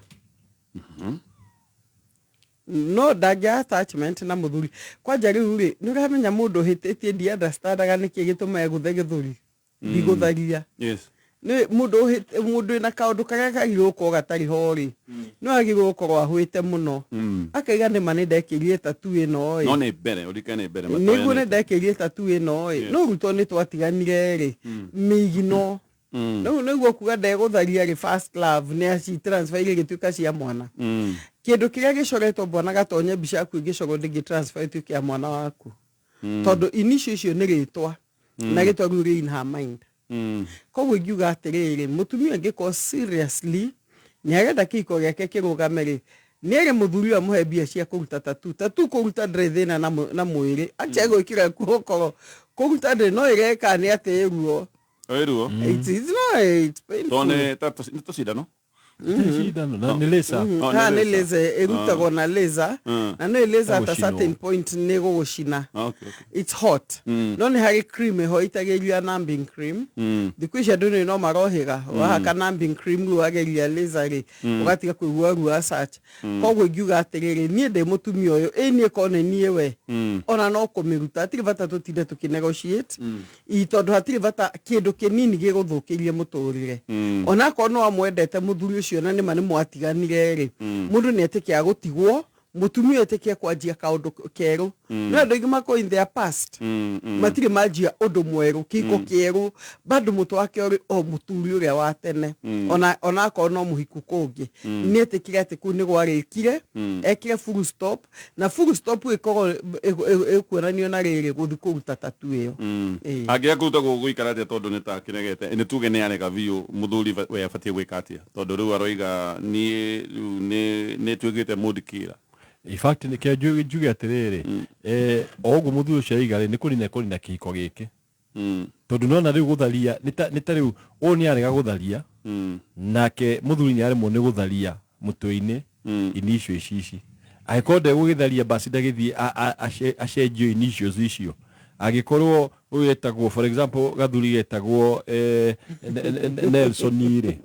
No ndangĩa attachment na mũthuri. Kwanja rĩu rĩ, nĩ ũramenya mũndũ ũhĩtĩtie ndi understandaga nĩkĩ gĩtũmaga egũthe gĩthũri. Ndigũtharia. Nĩ mũndũ mũndũ wĩna kaũndũ karĩa kagĩrĩirwo gũkorwo gatarĩ ho rĩ, no agĩrĩirwo gũkorwo ahũĩte mũno. Akaiga nĩ ma nĩ ndekĩrire tattoo ĩno ĩ. No nĩ mbere, ũririkane nĩ mbere Nĩguo nĩ matoyanĩte. ndekĩrire tattoo ĩno ĩ. No rĩu tondũ nĩ twatiganire rĩ, mĩigino. Rĩu nĩguo kuga ndegũtharia rĩ, first love nĩ aci transfer igĩtuĩka cia mwana. Kĩndũ kĩrĩa gĩcoretwo mbona gatonye mbica yaku ĩgĩcorwo ndĩngĩ transfer ĩtuĩke ya mwana waku. Tondũ initial icio nĩ rĩtwa. Na rĩtwa rĩu rĩ in her mind. Koguo ingiuga atĩrĩrĩ, mũtumia angĩkorwo seriously nĩ arenda kĩhiko gĩake kĩrũgame rĩ, nĩ ere mũthuri ũyũ amũhe mbia cia kũruta tattoo. Tattoo kũruta ndĩrĩ thĩna na mwĩrĩ. Acha gwĩkĩra guoko kũruta ndĩrĩ no ĩreka nĩ atĩ ĩ ruo. Ĩ ruo? It is not, it's painful. Tondũ nĩ ta nĩ tũcindano? Cindano, na nĩ laser. Oh, nĩ nĩ laser. laser ĩrutagwo na laser. Na nĩ laser at a Ĩgũcinwo. certain point nĩ ĩgũgũcina. Okay. It's hot. No nĩ harĩ cream ĩho ĩitagĩrĩrio numbing cream. Thikũ ici andũ nĩ no marohĩga. Wahaka numbing cream rĩu wageria laser rĩ, ũgatiga kũigua ruo as such. Koguo ingiuga atĩrĩrĩ, niĩ ndĩ mũtumia ũyũ, ĩ niĩ korwo nĩ niĩ we, ona no kũmĩruta. Hatirĩ bata tũtinde tũkĩ-negotiate. Tondũ hatirĩ bata kĩndũ kĩnini gĩgũthũkĩrie mũtũrĩre. Onakorwo no amwendete mũthuri ũcio na nĩma nĩ mwatiganire rĩ, mũndũ nĩ etĩkĩra gũtigwo, mũtumia etĩkĩre kwanjia kaũndũ kerũ. No andũ aingĩ makorwo in their past matirĩ manjia ũndũ mwerũ, kĩhiko kĩerũ, bado mũtwe wake ũrĩ o mũthuri ũrĩa wa tene. Ona akorwo no mũhiku kũngĩ, nĩ etĩkĩre atĩ kũu nĩ gwarĩkire, ekĩre full stop, na full stop ĩkorwo ĩkuonanio na rĩrĩ gũthiĩ kũruta tattoo ĩyo. Angĩaga kũruta gũikara atĩa tondũ nĩ ta kĩregete nĩ tuge nĩ arega biũ mũthuri we abatiĩ gwĩka atĩa tondũ rĩu aroiga niĩ rĩu nĩ tuĩkĩte mũndikĩra. In fact nĩ kĩo njuge atĩrĩrĩ, o ũguo mũthuri ũcio aiga rĩ, nĩ kũnina kũnina kĩhiko gĩkĩ, tondũ nona rĩu gũtharia nĩ ta rĩu ũyũ nĩ arega gũtharia, nake mũthuri nĩ aremwo nĩ gũtharia mũtwe-inĩ initial ici, angĩkorwo ndegũgĩtharia basi ndagĩthiĩ acenjio initials icio. Angĩkorwo ũyũ etagwo, for example, gathuri getagwo Nelson rĩ.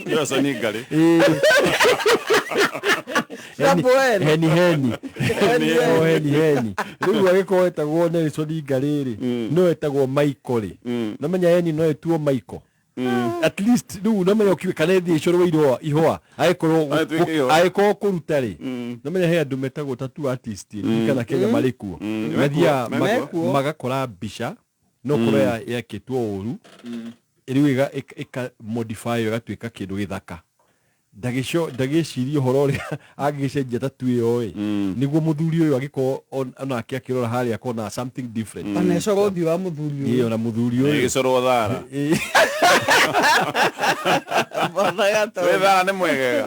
Nelson Ngarĩ. Heni Heni heni. Heni, O heni heni. Rĩu agĩkorwo etagwo Nelson Ngarĩ rĩ, no etagwo Michael rĩ. Nomenya heni no etuo Michael. At least rĩu nomenya ũkiuge kana ĩthiĩ ĩcorwo ihũa ihũa agĩkorwo Atuĩke ihũa. Agĩkorwo kũruta rĩ, nomenya he andũ metagwo tattoo artist kana Kenya marĩ kuo, mathiaga Mekuo. Magakora mbica no korwo yakĩtwo ũru, rĩu ĩka modify ĩgatuĩka kĩndũ gĩthaka. Ndagĩciria ũhoro ũrĩa angĩgĩcenjia tatu ĩyo ĩ, nĩguo mũthuri ũyũ angĩkorwo onake akĩrora harĩa akona something different. Ona ĩcorwo ũthiũ wa mũthuri Ĩĩ, ũyũ. Ona mũthuri ũyũ. Ĩgĩcorwo thara. Ĩĩ. Wĩ thara nĩ mwegega.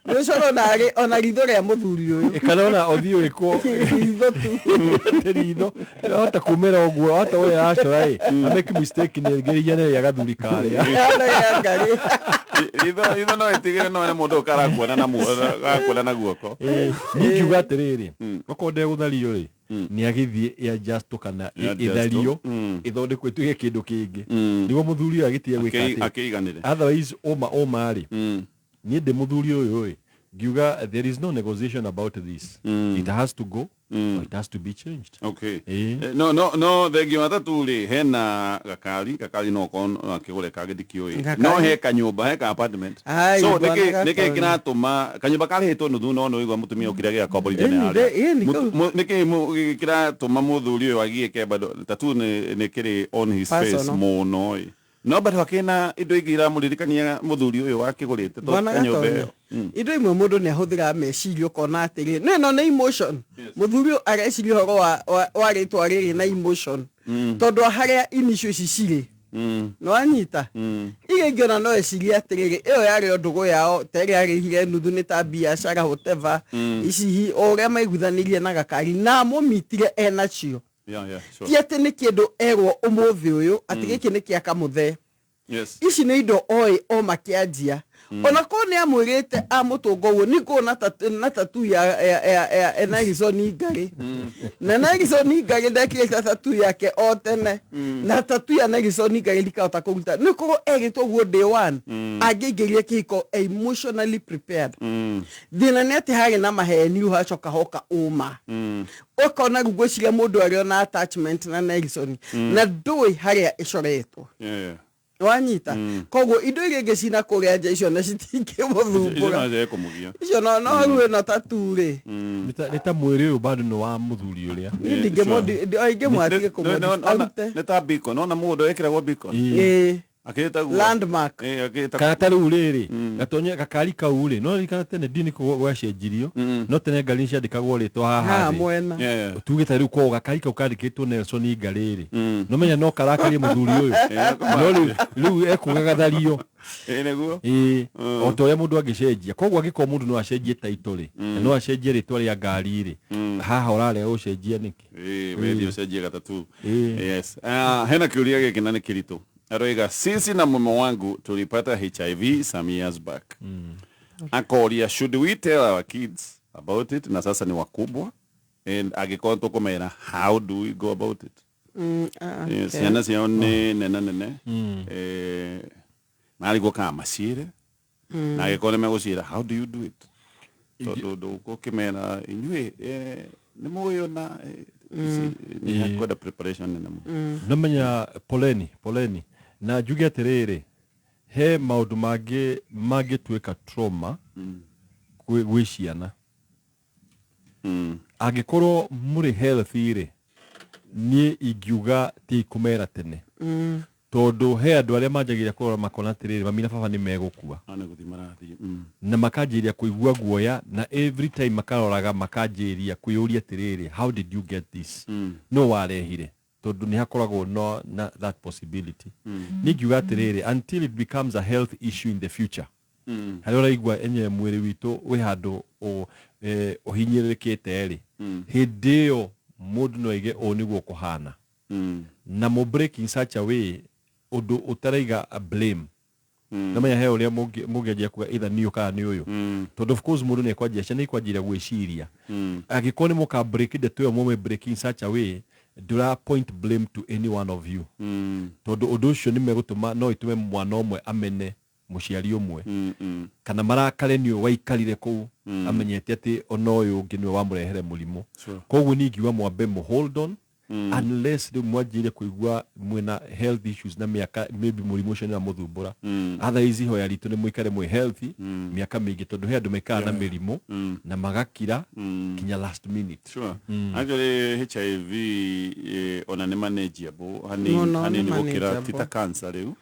Nĩ ũcorwo ona ritho rĩa mũthuri ũyũ. Kana ona ũthiũ ĩkwo ritho tu. Ritho hota kumĩra ũguo, hota ũrĩa aracora ĩ, amake mistake nĩ ĩngĩrĩria rĩa gathuri karĩa. Ritho no ĩtigĩre no nĩ mũndũ ũkarakuona na arakuona na guoko. Ĩĩ, niĩ ngiuga atĩrĩrĩ, okorwo ndegũthario rĩ, nĩ agĩthiĩ ĩadjustwo kana Ĩ-adjustwo. ĩthario, ĩthondekwo ĩtuĩke kĩndũ kĩngĩ, nĩguo mũthuri ũyũ agĩtige gwĩka atĩ. Akĩiganĩre. Otherwise ũma rĩ, niĩ ndĩ mũthuri ũyũ ĩ, ngiuga there is no negotiation about this. It has to go or it has to be changed. Okay. Ĩĩ. No thengio wa tatu rĩ, hena gakari no okorwo no akĩgũre kangĩ ndikĩũĩ. Gakari. No he kanyũmba, he ka apartment. Ai, So bwana nĩkĩ Gakari. kĩratũma kanyũmba karĩhĩtwo nuthu, no nĩũigua mũtumia ũkire gĩgakomborithia nĩ Ĩni, harĩa. ĩni, kau. Nĩkĩ kĩratũma mũthuri ũyũ agiĩke bado tatu nĩ kĩrĩ on his face Personal. mũno ĩ, no bado akĩna indo ingĩ iramũririkania mũthuri ũyũ wakĩgũrĩte to Bwana kanyũmba Gatonya, ĩyo. Indo imwe mũndũ nĩ ahũthĩraga meciria ũkona atĩrĩ no ĩno nĩ emotion. Mũthuri ũyũ areciria ũhoro wa rĩtwa rĩrĩ na emotion, tondũ harĩa initial ici cirĩ, nĩwanyita, iria ingĩ ona no ecirie atĩrĩrĩ ĩyo yarĩ o ndũgũ yao, ta ĩrĩa arĩhire nuthu nĩ ta biacara, whatever. Ici o ũrĩa maiguithanirie na gakari na amũmitire enacio. Yeah, sure. Ti atĩ nĩ kĩndũ erwo ũmũthĩ ũyũ atĩ gĩkĩ nĩ kĩa kamũthee. Ici nĩ indo oĩ o makĩanjia. Ona korwo nĩ amwĩrĩte amũtũnga ũguo nĩ na tatu ya Nelson Ngarĩ, na Nelson Ngarĩ ndekĩrĩte tatu yake o tene, na tatu ya Nelson Ngarĩ ndikahota kũruta nĩ korwo erĩtwo ũguo day one, angĩingĩrire kĩhiko emotionally prepared. Thĩna nĩ atĩ harĩ na maheni, rĩu hacoka hoka ũma, ũkona rĩu ngwĩciria mũndũ arĩ ona attachment na Nelson na ndũĩ harĩa ĩcoretwo. Wanyita? Koguo indo iria ingĩ cina kũrĩa nja icio na citingĩmũthumbũra. Icio no kũmũgia. Icio no rĩu ĩno tatu rĩ. Nĩ ta mwĩrĩ ũyũ bado nĩ wa mũthuri ũrĩa. Niĩ ingĩmwatige kũmũarute. Nĩ ta beacon, nona mũndũ ekĩragwo beacon. Ĩĩ. Akĩta guo. Landmark. Ĩĩ, akĩta. Kana ta rĩu rĩrĩ gatonye gakari kau rĩ, no ririkana tene ndini gwacenjirio, no tene ngari nĩ ciandĩkagwo rĩtwa haha Haha thĩ. mwena. Tuge ta rĩu koguo gakari kau kandĩkĩtwo Nelson Ngarĩ rĩ, no menya no karakarie mũthuri ũyũ, no rĩu ekũgagathario. Ĩĩ, nĩguo. Ĩĩ, o ta ũrĩa mũndũ angĩcenjia. Koguo angĩkorwo mũndũ no acenjie title rĩ, na no acenjie rĩtwa rĩa ngari rĩ, haha ũrarega gũcenjia nĩkĩ? Ĩĩ, wethi ũcenjie gatatu. Ĩĩ. Yes. Ah, hena kĩũria gĩkĩ na nĩ kĩritũ. Aroiga, sisi na mume wangu tulipata HIV some years back. Akoria, should we tell our kids about it, na sasa ni wakubwa, and angĩkorwo tũkũmera, how do we go about it? Okay. Ciana ciao nĩ nene nene. Marigwo kana maciĩre, na angĩkorwo nĩ megũciĩra, how do you do it, tondũ ndũgũkĩmera inyuĩ nĩ mũĩ ona nĩ hakwenda preparation nene mũno. No menya poleni poleni, na njuge atĩrĩrĩ, he maũndũ mangĩ mangĩtuĩka trauma gwĩ ciana. Angĩkorwo mũrĩ healthy rĩ, niĩ ingiuga ti kũmera tene, tondũ he andũ arĩa manjagĩrĩria kũrora makona atĩrĩrĩ, mami na baba nĩ megũkua. Ah, nĩ gũthiĩ marathiĩ. Na makanjĩrĩria kũigua guoya, na every time makaroraga makanjĩrĩria kwĩyũria atĩrĩrĩ, how did you get this? No warehire, tondũ nĩ hakoragwo no na that possibility. Niĩ ngiuga atĩrĩrĩ, until it becomes a health issue in the future, harĩa ũraigua enyewe mwĩrĩ witũ wĩ handũ ũhinyĩrĩrĩkĩte rĩ, hĩndĩ ĩyo mũndũ no aige ũũ nĩguo kũhana, na mũ break in such a way ũndũ ũtaraiga a blame. Namenya he ũrĩa mũngĩanjia kuga either nĩ ũyũ kana nĩ ũyũ, tondũ of course mũndũ nĩ ekwanjia, ciana ikwanjia gwĩciria. Angĩkorwo nĩ mũka break ndeto ĩyo, mũmĩ break in such a way ndũra point blame to any one of you, tondũ ũndũ ũcio nĩ megũtũma, no ĩtũme mwana ũmwe amene mũciari ũmwe kana marakare nĩ ũyũ waikarire kũu amenyete atĩ ona ũyũ ũngĩ nĩwe wamũrehere mũrimũ. Koguo niĩ ingiuga mwambe mũ hold on unless rĩu mwanjĩire kũigua mwĩna health issues na mĩaka, maybe mũrimũ ũcio nĩ ũramũthumbũra. Otherwise ihoya ritũ nĩ mũikare mwĩ healthy mĩaka mĩingĩ, tondũ he andũ maikaraga na mĩrimũ na magakira kinya last minute. Actually HIV ona nĩ manageable hanini Mũno nĩ hanini gũkĩra manageable. ti ta cancer rĩu.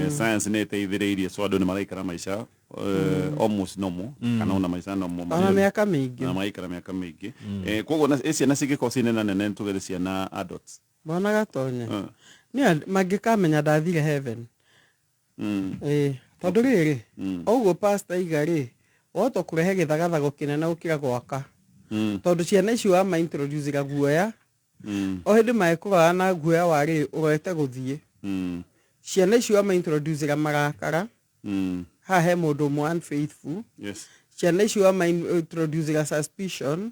Science nĩ ĩteithĩrĩirie, so andũ nĩ maraikara maica almost normal kana ona maica normal. Ona mĩaka mĩingĩ. Na maraikara mĩaka mĩingĩ. Koguo ciana cingĩkorwo ciĩ nene nene, tugere ciana adults. Mwana Gatonye nĩ mangĩkamenya ndathire heaven. Ĩĩ, tondũ rĩrĩ, ũguo pastor iga rĩ, wahota kũrehe gĩthagathago kĩnene gũkĩra gwaka, tondũ ciana icio wama introduce guoya, o hĩndĩ mekũrora na guoya wa rĩ ũrorete gũthiĩ. Ciana icio wama introduce marakara, haha he mũndũ ũmwe unfaithful. Ciana icio wama introduce suspicion,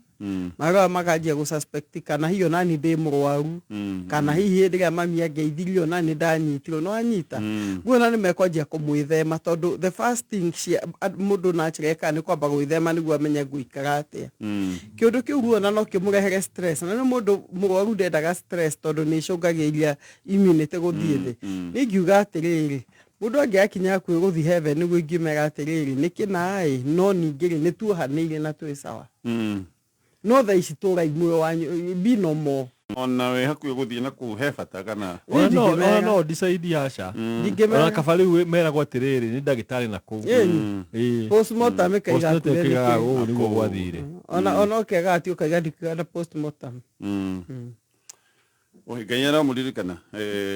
marora makanjia gũ suspect kana hihi onani ndĩ mũrwaru, kana hihi hĩndĩ ĩrĩa mami angeithirie onani ndanyitirwo no anyita guo, ona nĩ mekwanjia kũmwĩthema, tondũ the first thing cia mũndũ naturally ekaga nĩ kwamba gwĩthema nĩguo amenye ngũikara atĩa. Kĩũndũ kĩu ruona no kĩmũrehere stress, na nĩ mũndũ mũrwaru ndendaga stress, tondũ nĩ ĩcũngagĩrĩria immunity gũthiĩ thĩ. Nĩ ingiuga atĩrĩrĩ, mũndũ angĩakinya hakuhĩ gũthiĩ heaven, nĩguo ingĩmera atĩrĩrĩ, nĩ kĩnaĩ, no ningĩ rĩ, nĩ tuohanĩire na twĩ sawa. No thaa ici tũrai muoyo wanyu, be no more. Ona wĩ hakuhĩ gũthiĩ na kũu he bata kana? Ona no Ndingĩmera. Ona no decide aca. Ndingĩmera. Ona kaba rĩu meragwo atĩrĩrĩ, nĩ ndagĩtarĩ na kũu. Ĩni. Postmortem ĩkaiga Postmortem hakuhĩ ĩkaigaga nĩkĩ. ũũ nĩguo gwathire. Ona ũkĩaga atĩ ũkaiga ndikĩga na postmortem. Oi, Ngai aramũririkana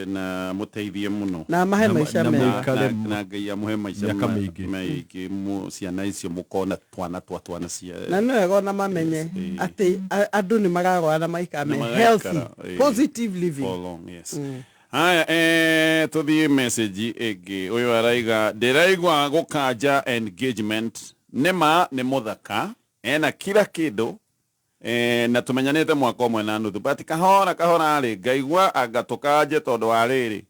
na mũteithie mũno. Na amahe maica mega. Na Ngai amũhe maica Mĩaka mĩingĩ. Maingĩ ciana icio mũkona twana twa twana cia Na nĩ wega ona mamenye atĩ andũ nĩ mararwara na maikara me Na healthy, magaikara, positive living. For long, yes. Haya, tuthiĩ message ĩngĩ. Ũyũ araiga, ndĩraigua gũkanja engagement, nĩma nĩ mũthaka, ena kila kĩndũ, na tumenyanĩte mwaka ũmwe na nuthu, but kahora kahora rĩ, ngaigua anga tũkanje, tondũ wa rĩrĩ,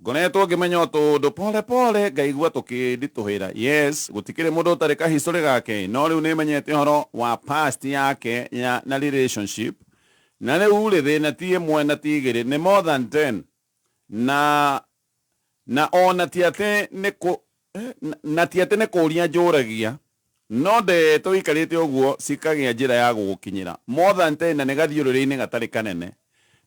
ngoretwo ngĩmenya o tũndũ pole pole, ngaigua tũkĩnditũhĩra. Yes, gũtikĩrĩ mũndũ ũtarĩ kahistory gake, no rĩu nĩmenyete ũhoro wa past yake ya na relationship, na rĩu rĩ, thĩna ti ĩmwe na ti igĩrĩ, nĩ more than 10, na ona ti atĩ nĩ kũ na ti atĩ nĩ kũũria njũragia, no ndeto ikarĩte ũguo cikagĩa njĩra ya gũgũkinyĩra, more than 10, na nĩ gathiũrũrĩ-inĩ gatarĩ kanene,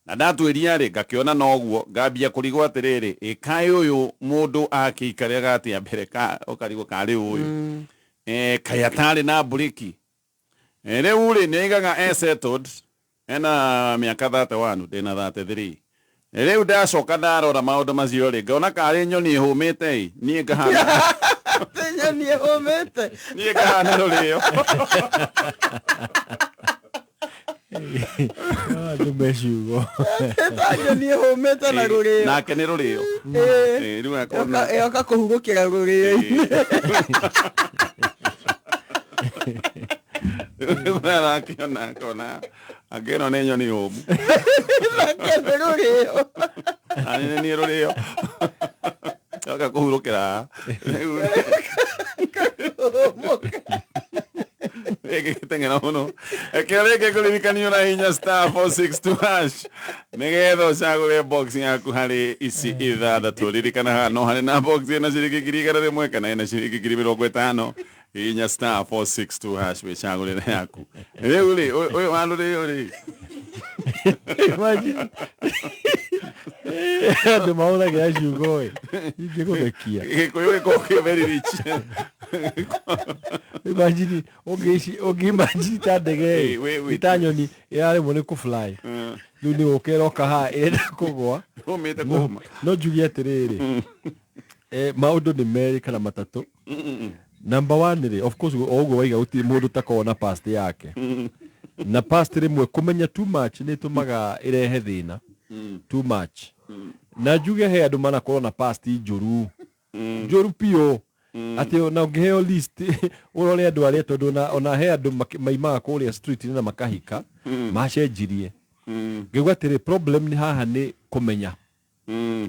na ndatuĩria rĩ, ngakĩona noguo, ngambia kũrigwo atĩrĩrĩ, ĩkaĩ ũyũ mũndũ akĩikarĩraga atĩa mbere ka ũkarigwo karĩ ũyũ, kaĩ atarĩ na mburiki. Rĩu rĩ, nĩ aigaga e settled, ena mĩaka 31, ndĩna 33 rĩu. Ndacoka ndarora maũndũ macio rĩ, ngona karĩ nyoni ĩhũmĩte ĩ, niĩ ngahana Atĩ nyoni ĩhũmĩte. Niĩ ngahana rũrĩo. Andũ me ciugo. Ta nyoni ĩhũmĩte na rũrĩo. Nake nĩ rũrĩo. Rĩu akona Yoka kũhurũkĩra rũrĩo-inĩ. Rĩu arakĩona akona angĩno nĩ nyoni hũmu. Nake nĩ rũrĩo. Na nĩ niĩ rũrĩo, yoka kũhurũkĩra haha. Rĩu gĩkĩ gĩteng'era mũno. Reke rĩngĩ kũririkanio na hinya *462# nĩgetha ũcagũre box yaku harĩ ici ithathatũ. Ririkana haha no harĩ na box ĩna ciringi 100,000 kana ĩna ciringi 50,000. Hinya *462# wĩcagũrĩre yaku. Rĩu rĩ, ũyũ wa rũrĩo rĩ? Imagine. Andũ mahũthagĩra ciugo ĩ ingĩgũthekia. Gĩkũyũ gĩkoragwo kĩ very rich. Imagine ũngĩ imagine ta ndege Ĩ, ĩ ta nyoni ĩraremwo nĩ kũfly, rĩu nĩ gũka ĩroka haha ĩrenda kũgwa. Ũmĩte kũhũma. No njuge atĩrĩrĩ, maũndũ nĩ merĩ kana matatũ. Number one rĩ, of course o ũguo waiga, gũtirĩ mũndũ ũtakoragwo na past yake, na past rĩmwe kũmenya too much nĩ ĩtũmaga ĩrehe thĩna too much. Na njuge he andũ manakorwo na past njũru. Njũru biũ atĩ ona ũngĩheo list ũrore andũ arĩa tondũ ona he andũ maimaga kũrĩa street na makahika macenjirie. Ngĩigua atĩrĩ problem nĩ haha nĩ kũmenya.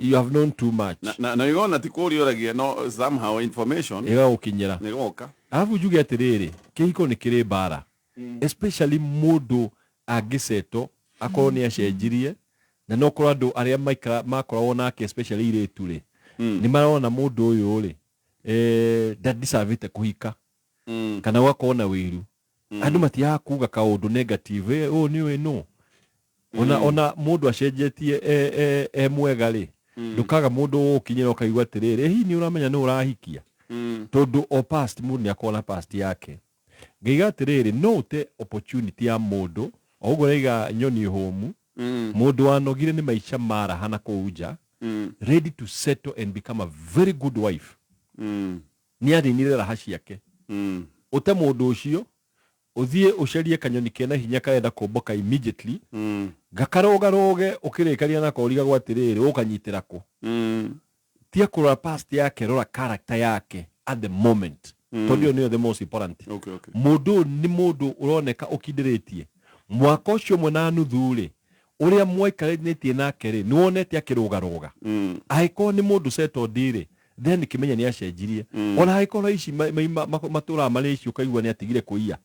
You have known too much. Na igona ti kũria ũragia no somehow information ĩgagũkinyĩra. Nĩgoka. Arabu njuge atĩrĩrĩ, kĩhiko nĩ kĩrĩ mbara, especially mũndũ angĩcetwo akorwo nĩ acenjirie na no korwo andũ arĩa maikara makoragwo nake, especially irĩtu rĩ, nĩ marona mũndũ ũyũ rĩ ndadicavĩte kũhika kana gũgakorwo na wĩiru. Andũ matiaga kuga kaũndũ negative, ũyũ nĩ ũyũ no ona mũndũ acenjetie e mwega rĩ, ndũkaga mũndũ ũgũkinyĩra ũkaigua atĩrĩrĩ, hihi nĩ ũramenya nĩ ũrahikia, tondũ o past mũndũ nĩ akoragwo na past yake. Ngaiga atĩrĩrĩ, no ũte opportunity ya mũndũ o ũguo raiga nyoni hũmu, mũndũ wanogire nĩ maica maraha na kũu nja, ready to settle and become a very good wife, nĩ aninire raha ciake. Ũte mũndũ ũcio ũthiĩ ũcarie kanyoni kena hinya karenda kũmbũka immediately, gakarũgarũge ũkĩrĩkaria nako ũrigagwo atĩrĩrĩ ũkanyitĩra kũ. Tia kũrora past yake, rora character yake at the moment, tondũ ĩyo nĩyo the most important. Mũndũ ũyũ nĩ mũndũ ũroneka ũkindĩrĩtie mwaka ũcio ũmwe na nuthu rĩ ũrĩa mwaikaranĩtie nake rĩ, nĩ wonete akĩrũgarũga. Angĩkorwo nĩ mũndũ settled rĩ, then kĩmenya nĩ acenjirie. Ona angĩkorwo ici matũraga marĩ ici ũkaigua nĩ atigire kũiya,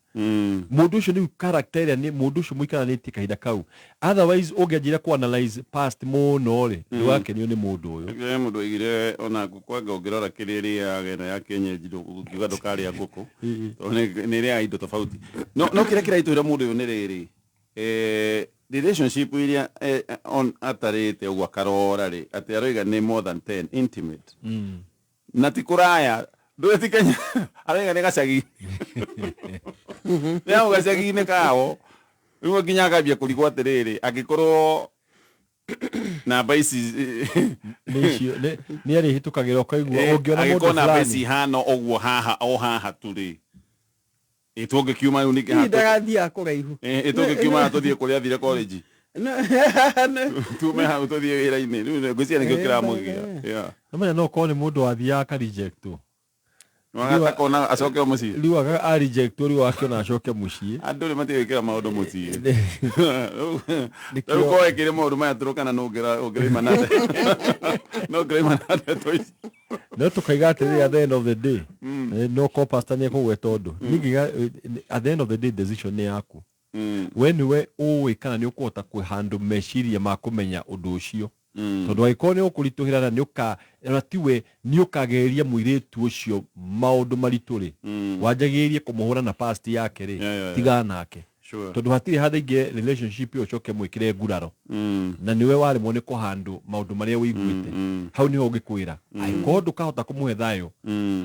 mũndũ ũcio nĩ character ĩrĩa nĩ mũndũ ũcio mũikaranĩtie kahinda kau. Otherwise ũngĩanjĩra ku analyze past mũno rĩ, ndũgakenio nĩ mũndũ ũyũ. He mũndũ oigire ona ngũkũ anga ũngĩrora kĩrĩa ĩrĩaga ĩno ya kienyeji ũngiuga ndũkarĩa ngũkũ tondũ nĩ ĩrĩaga indo tofauti. No kĩrĩa kĩraitũhĩra mũndũ ũyũ nĩ rĩrĩ, relationship iria on atarĩte ũguo akarora rĩ, atĩ aroiga nĩ more than 10 intimate na ti kũraya ndũĩ ti Kenya, aroiga nĩ gacagi, nĩ hau gacagi-inĩ kao. Rĩu nginya akambia kũrigwo atĩrĩrĩ, angĩkorwo namba ici nĩ icio nĩ arĩhĩtũkagĩra ũkaigua ũngĩona mũndũ angĩkorwo namba ici fulani ihana ũguo haha o haha tu rĩ, tũngĩkiuma rĩu ningĩ Hihi ndagathiaga kũraihu. Tũngĩkiuma tũthiĩ kũrĩa athire college, tume hau tũthiĩ wĩra-inĩ rĩu ngwĩciria nĩkĩo kĩramũgia. Yeah. Namenya no korwo nĩ mũndũ wathiaga akarejectwo. Akona acoke o mũciĩ. Rĩu arejectwo rĩu akĩona acoke mũciĩ. Andũ rĩ matigwĩkĩra maũndũ mũciĩ rĩu ko wekĩre maũndũ maya tũrũkana no ũngĩraima na no ũngĩraima na ndeto ici. No tũkaiga atĩrĩrĩ, at the end of the day, no ko pastor nĩ ekũgweta ũndũ ningĩga, at the end of the day decision nĩ yaku. We nĩwe ũĩ kana nĩ ũkũhota kwĩhandũ meciria ma kũmenya ũndũ ũcio, tondũ angĩkorwo nĩ ũkũritũhĩra na nĩ ũka ona tiwe nĩ ũkageria mũirĩtu ũcio maũndũ maritũ rĩ, wanjagĩrĩrie kũmũhũra na past yake rĩ, tigana nake. Tondũ hatirĩ handũ ingĩ relationship ĩyo ũcoke mwĩkĩre nguraro na nĩwe waremwo nĩ kũhandũ maũndũ marĩa wĩiguĩte hau nĩho ũngĩkwĩra angĩkorwo ndũkahota kũmũhe thayũ,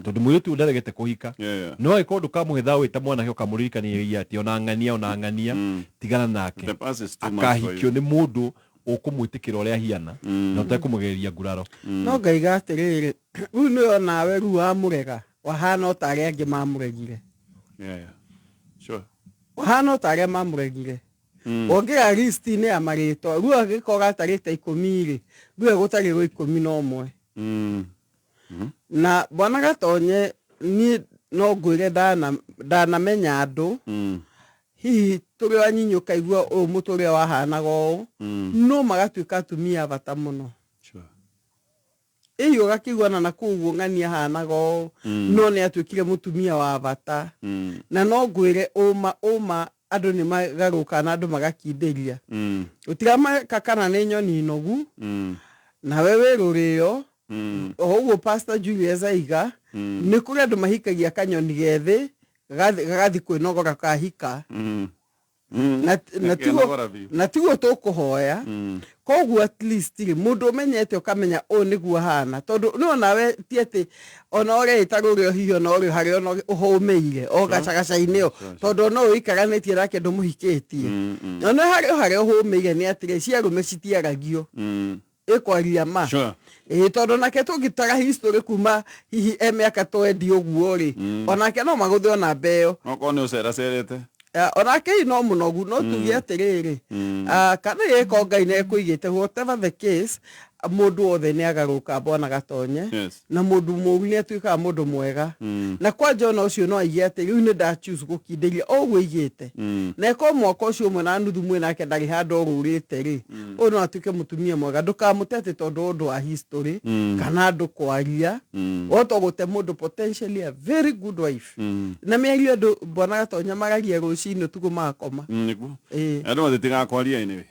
tondũ mũirĩtu ũyũ ndaregete kũhika, no angĩkorwo ndũkamũhe thayũ wĩ ta mwanake ũkamũririkania atĩ ona ng'ania ona ng'ania, tigana nake. The past is too much for akahikio you. Nĩ mũndũ ũkũmwĩtĩkĩra ũrĩa ahiana na ũtekũmũgereria nguraro. No ngaiga atĩrĩrĩ, rĩu nĩyo nawe rĩu wamũrega wahana o ta arĩa angĩ mamũregire. Yeah. Sure. Wahana o ta arĩa mamũregire. Wongera list-inĩ ya marĩtwa rĩu angĩkorwo gatarĩte 10 rĩ, rĩu egũtarĩrwo 11. Na bwana Gatonye, niĩ no ngwĩre ndanamenya andũ hihi tũrĩ o anyinyi ũkaigua ũyũ mũtũrĩre wahanaga ũũ, no magatuĩka atumia a bata mũno. Ĩĩ ũgakĩiguana na kũu ũguo ng'ania ahanaga ũũ, no nĩ atuĩkire mũtumia wa bata. Na no ngwĩre ũma ũma andũ nĩ magarũkaga na andũ magakindĩria. Gũtiramaka kana nĩ nyoni nogu, nawe wĩ rũrĩo, o ũguo Pastor Julius aiga, nĩ kũrĩ andũ mahikagia kanyoni gethĩ gagathi kwĩnogora kahika. Na tiguo tũkũhoya. Koguo at least rĩ, mũndũ ũmenyete ũkamenya ũyũ nĩguo ahana, tondũ no nawe ti atĩ ona ũrĩa ĩta rũrĩo hihi ona ũrĩ harĩa ona ũhũmĩire o gacagaca-inĩ o, tondũ no ũikaranĩtie nake ndũmũhikĩtie. Ona harĩa harĩa ũhũmĩire nĩ atĩrĩ, ciarũme citiaragio. Ĩkwaria ma. Ĩĩ tondũ nake tũngĩtara history kuma hihi e mĩaka 20 ũguo rĩ, onake no magũthe ona mbeo. Okorwo nĩ ũceracerete. Onake hihi no mũnogu, no tuge atĩrĩrĩ, kana gĩko Ngai nĩ ekũigĩte, whatever the case, Mũndũ wothe nĩ agarũka bwana Gatonye. Na mũndũ mũru nĩ atuĩkaga mũndũ mwega. Na kwanja ona ũcio no aige atĩ rĩu nĩ ndachoose gũkindĩria o ũguo aigĩte. Na ĩkorwo mwaka ũcio ũmwe na nuthu mwĩ nake ndarĩ handũ ũrũrĩte rĩ, ũyũ no atuĩke mũtumia mwega. Ndũkamũte atĩ tondũ ũndũ wa history kana andũ kwaria. Wahota gũte mũndũ potentially a very good wife. Na mĩario andũ bwana Gatonya maragia rũcinĩ ũtukũ makoma. Nĩguo. Ĩĩ. Andũ matitigaga kwaria anyway.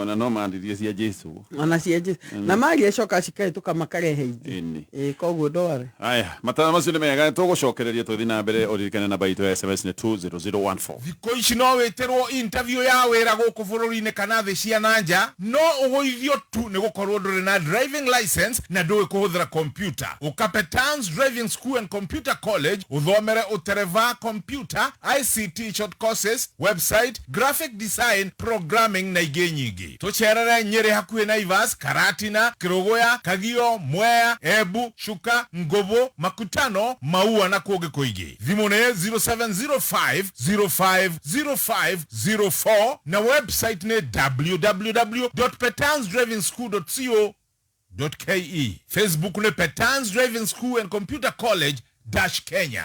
Ona no mandirie cia Jesu. Ona cia Jesu. Na maria coka cikahĩtũka makarehe ingĩ. Ĩni. Ĩĩ, koguo ndware. Aya, mataro macio nĩ mega, tũgũcokereria tũthiĩ na mbere. Ũririkane namba itũ ya SMS nĩ 20014. Thikũ ici no wĩtĩrwo interview ya wĩra gũkũ bũrũri-inĩ kana thĩ cia na nja, no ũgũithio tu nĩ gũkorwo ndũrĩ na driving license na ndũĩ kũhũthĩra computer. Ũkape Towns Driving School and Computer College ũthomere ũtereva, computer, ICT short courses, website, graphic design, programming na ingĩ nyingĩ. Tũcerere Nyĩrĩ hakuhĩ Naivas, Karatina, Kĩrũgũya, Kagio, Mwea, Embu, Chuka, Ngũbũ, Makutano, Maua na kũngĩ kũingĩ. Thimũ nĩ 0705 050504 na website nĩ www.petansdrivingschool.co.ke. Facebook nĩ Petans Driving School and Computer College dash Kenya.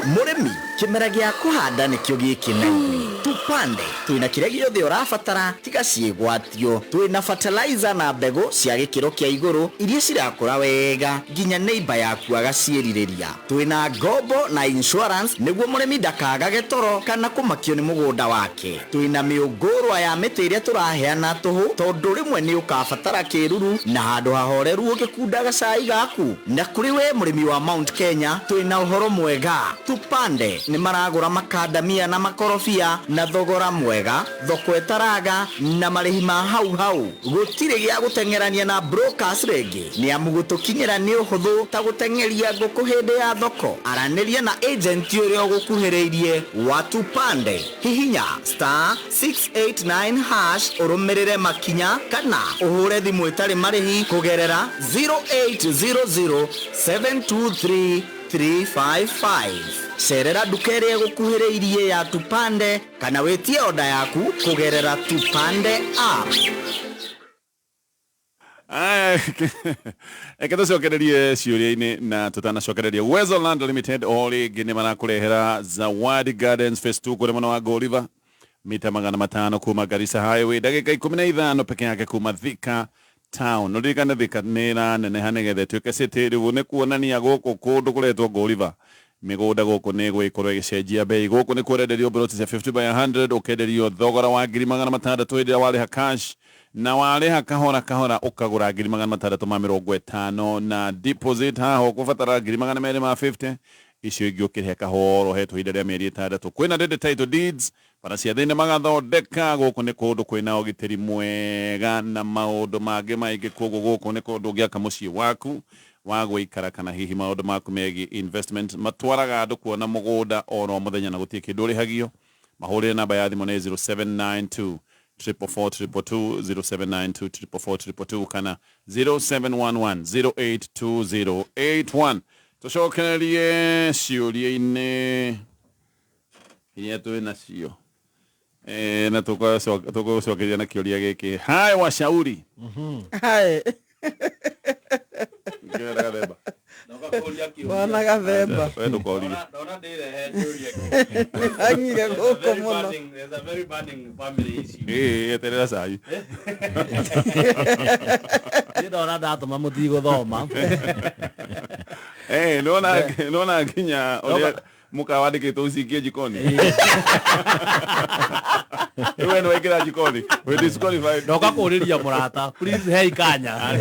Mũrĩmi, kĩmera gĩa kũhanda nĩkĩo gĩkĩ na ithuĩ tupande twĩna kĩrĩa gĩothe ũrabatara tiga ciĩgwatio. Twĩna fertilizer na mbegũ cia gĩkĩro kĩa igũrũ iria cirakũra wega nginya neighbor yaku agaciĩrirĩria. Twĩna ngombo na insurance nĩguo mũrĩmi ndakagage toro kana kũmakio nĩ mũgũnda wake. Twĩna mĩũngũrwa ya mĩtĩ ĩrĩa tũraheana tũhũ tondũ rĩmwe nĩ ũkabatara kĩruru na handũ hahoreru ũgĩkunda gacai gaku. Na kũrĩ we mũrĩmi wa Mount Kenya, twĩna ũhoro mwega. Tupande nĩ maragũra makandamia na makorobia na thogora mwega, thoko ĩtaraga na marĩhi ma hau hau. Gũtirĩ gĩa gũteng'erania na brokers rĩngĩ, nĩ amu gũtũkinyĩra nĩ ũhũthũ ta gũteng'eria ngũkũ hĩndĩ ya thoko. Aranĩria na agent ũrĩa ũgũkuhĩrĩirie wa Tupande. Hihinya *689# ũrũmĩrĩre makinya kana ũhũre thimũ ĩtarĩ marĩhi kũgerera 0800 723 355. Cerera nduka ĩrĩa ĩgũkuhĩrĩirie ya Tupande kana wĩtie oda yaku kũgerera Tupande app. Aya, reke tũcokererie ciũria-inĩ na tũtanacokereria, Uwezo Land Limited o rĩngĩ nĩ marakũrehera Zawadi Gardens Phase 2 kũrĩa mwena wa Go River, mita 500 kuma Garissa Highway, ndagĩka 15 peke yake kuma Thika town. Ũririkane Thika nĩ ĩraneneha nĩgetha ĩtuĩke city. Rĩu nĩ kuonania gũkũ kũndũ kũretwo Go River, mĩgũnda gũkũ nĩ ĩgũgĩkorwo ĩgĩcenjia bei. Gũkũ nĩ kũrenderio ploti cia 50 by 100, ũkenderio thogora wa 600,000 hĩndĩ ĩrĩa warĩha cash, na warĩha kahora kahora ũkagũra 650,000 na deposit. Haha ũkũbatara 250,000, icio ingĩ ũkĩrĩha kahora ũhetwo ihinda rĩa mĩeri 6. Kwĩna ndĩndĩ title deeds, bara cia thĩinĩ magathondeka. Gũkũ nĩ kũndũ kwĩna ũgitĩri mwega na maũndũ mangĩ maingĩ. Koguo gũkũ nĩ kũndũ ũngĩaka mũciĩ waku wa gũikara kana hihi maũndũ maku megiĩ investment. Matwaraga andũ kuona mũgũnda oro mũthenya na gũtirĩ kĩndũ ũrĩhagio. Mahũrĩre namba ya thimũ nĩ 0792 444 222, 0792 444 222 kana 0711 082081. Tũcokererie ciũria-inĩ iria twĩ nacio. Na tũgũcokeria na kĩũria gĩkĩ. Hai washauri. Hai. Ngĩrenda Gathemba. Bwana Gathemba. We ndũkorie. Anyire gũkũ mũno. There's a very burning family issue. Ĩĩ, eterera cai. Niĩ ndona ndatũma mũtigũthoma. Nona nginya ũrĩa mũkawandĩkĩtwo ũcikie jikoni. We nĩ waingĩra jikoni. We disqualified. Ndoka kũũrĩria mũrata, please hei kanya.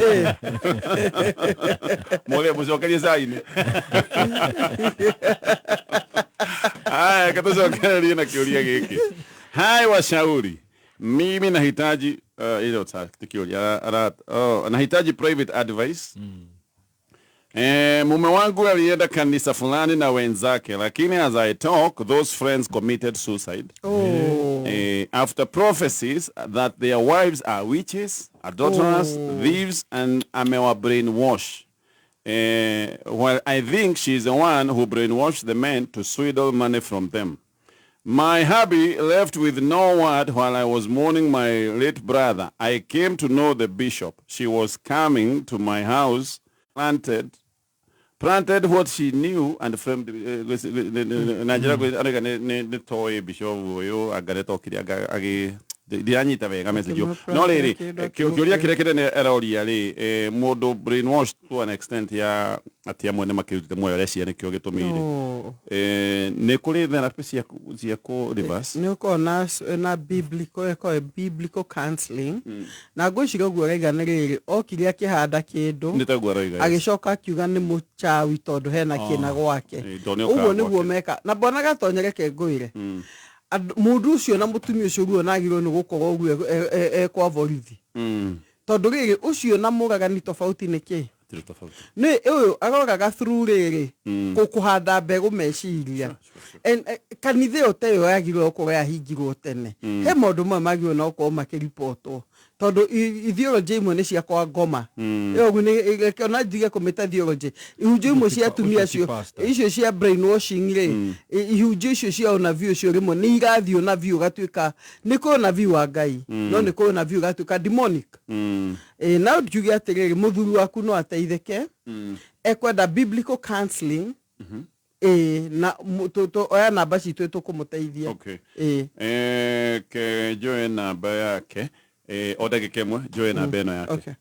Mũrĩa mũcokerie cai-inĩ. Aya, reke tũcokererie na kĩũria gĩkĩ. Hai washauri. Mimi nahitaji ilo ti kĩũria, oh, nahitaji private advice. Mume wangu alienda kanisa fulani na wenzake, lakini as I talk, those friends committed suicide. Oh. After prophecies that their wives are witches, adulterers, thieves, and amewa brainwash. Well, I think she's the one who brainwashed the men to swindle money from them. My hubby left with no word while I was mourning my late brother. I came to know the bishop. She was coming to my house, planted what she knew and framed na njĩra arauga nĩ toĩ bishop ũyũ anga nĩ tokire anga agĩ ndiranyita wega message ĩyo. No rĩrĩ, kĩũria kĩrĩa kĩnene aroria rĩ, mũndũ brainwashed to an extent ya atĩ amwe nĩ makĩrutĩte muoyo arecia nĩkĩo gĩtũmire. No. Nĩ kũrĩ therapy cia kũ reverse? Nĩ ũkoragwo na biblical, ĩkoragwo biblical counseling, na ngwĩciria ũguo araiga nĩ rĩrĩ, okire akĩhanda kĩndũ, Nĩ taguo aroiga, yes. Agĩcoka akiuga nĩ mũchawi tondũ hena kĩna gwake. Tondũ nĩ okaga Ũguo nĩguo gwake. Meka na mbona gatonye, reke ngwĩre. Mũndũ ũcio na mũtumia ũcio ruo nagĩrĩirwo nĩ gũkorwo ũguo e kwa borithi, tondũ rĩrĩ, ũcio na mũragani tofauti nĩ kĩ? Hatirĩ tofauti. Nĩ ũyũ aroraga through rĩrĩ, kũhanda mbegũ meciria. And, kanitha ĩyo ta ĩyo yagĩrĩirwo gũkorwo yahingirwo tene. He maũndũ mamwe magĩrĩirwo na gũkorwo makĩribotwo tondũ ideology imwe nĩ cia kwa ngoma. Ĩyo ũguo reke ona ndige kũmĩta theology, ihunjio imwe cia atumia Ũcio ti acio pastor. Icio cia brainwashing rĩ, ihunjio icio cia ũnabii ũcio rĩmwe nĩ irathiĩ ũnabii ũgatuĩka nĩ kũrĩ ũnabii wa Ngai, no nĩ kũrĩ ũnabii ũgatuĩka demonic. Ĩ na njuge atĩrĩrĩ, mũthuri waku no ateithĩke, ekwenda biblical counseling. Ĩ na oya namba citũ tũkũmũteithia. Okay. Ĩ. Ke njoe namba yake, o ndagĩka ĩmwe njoe namba ĩno yake. Okay.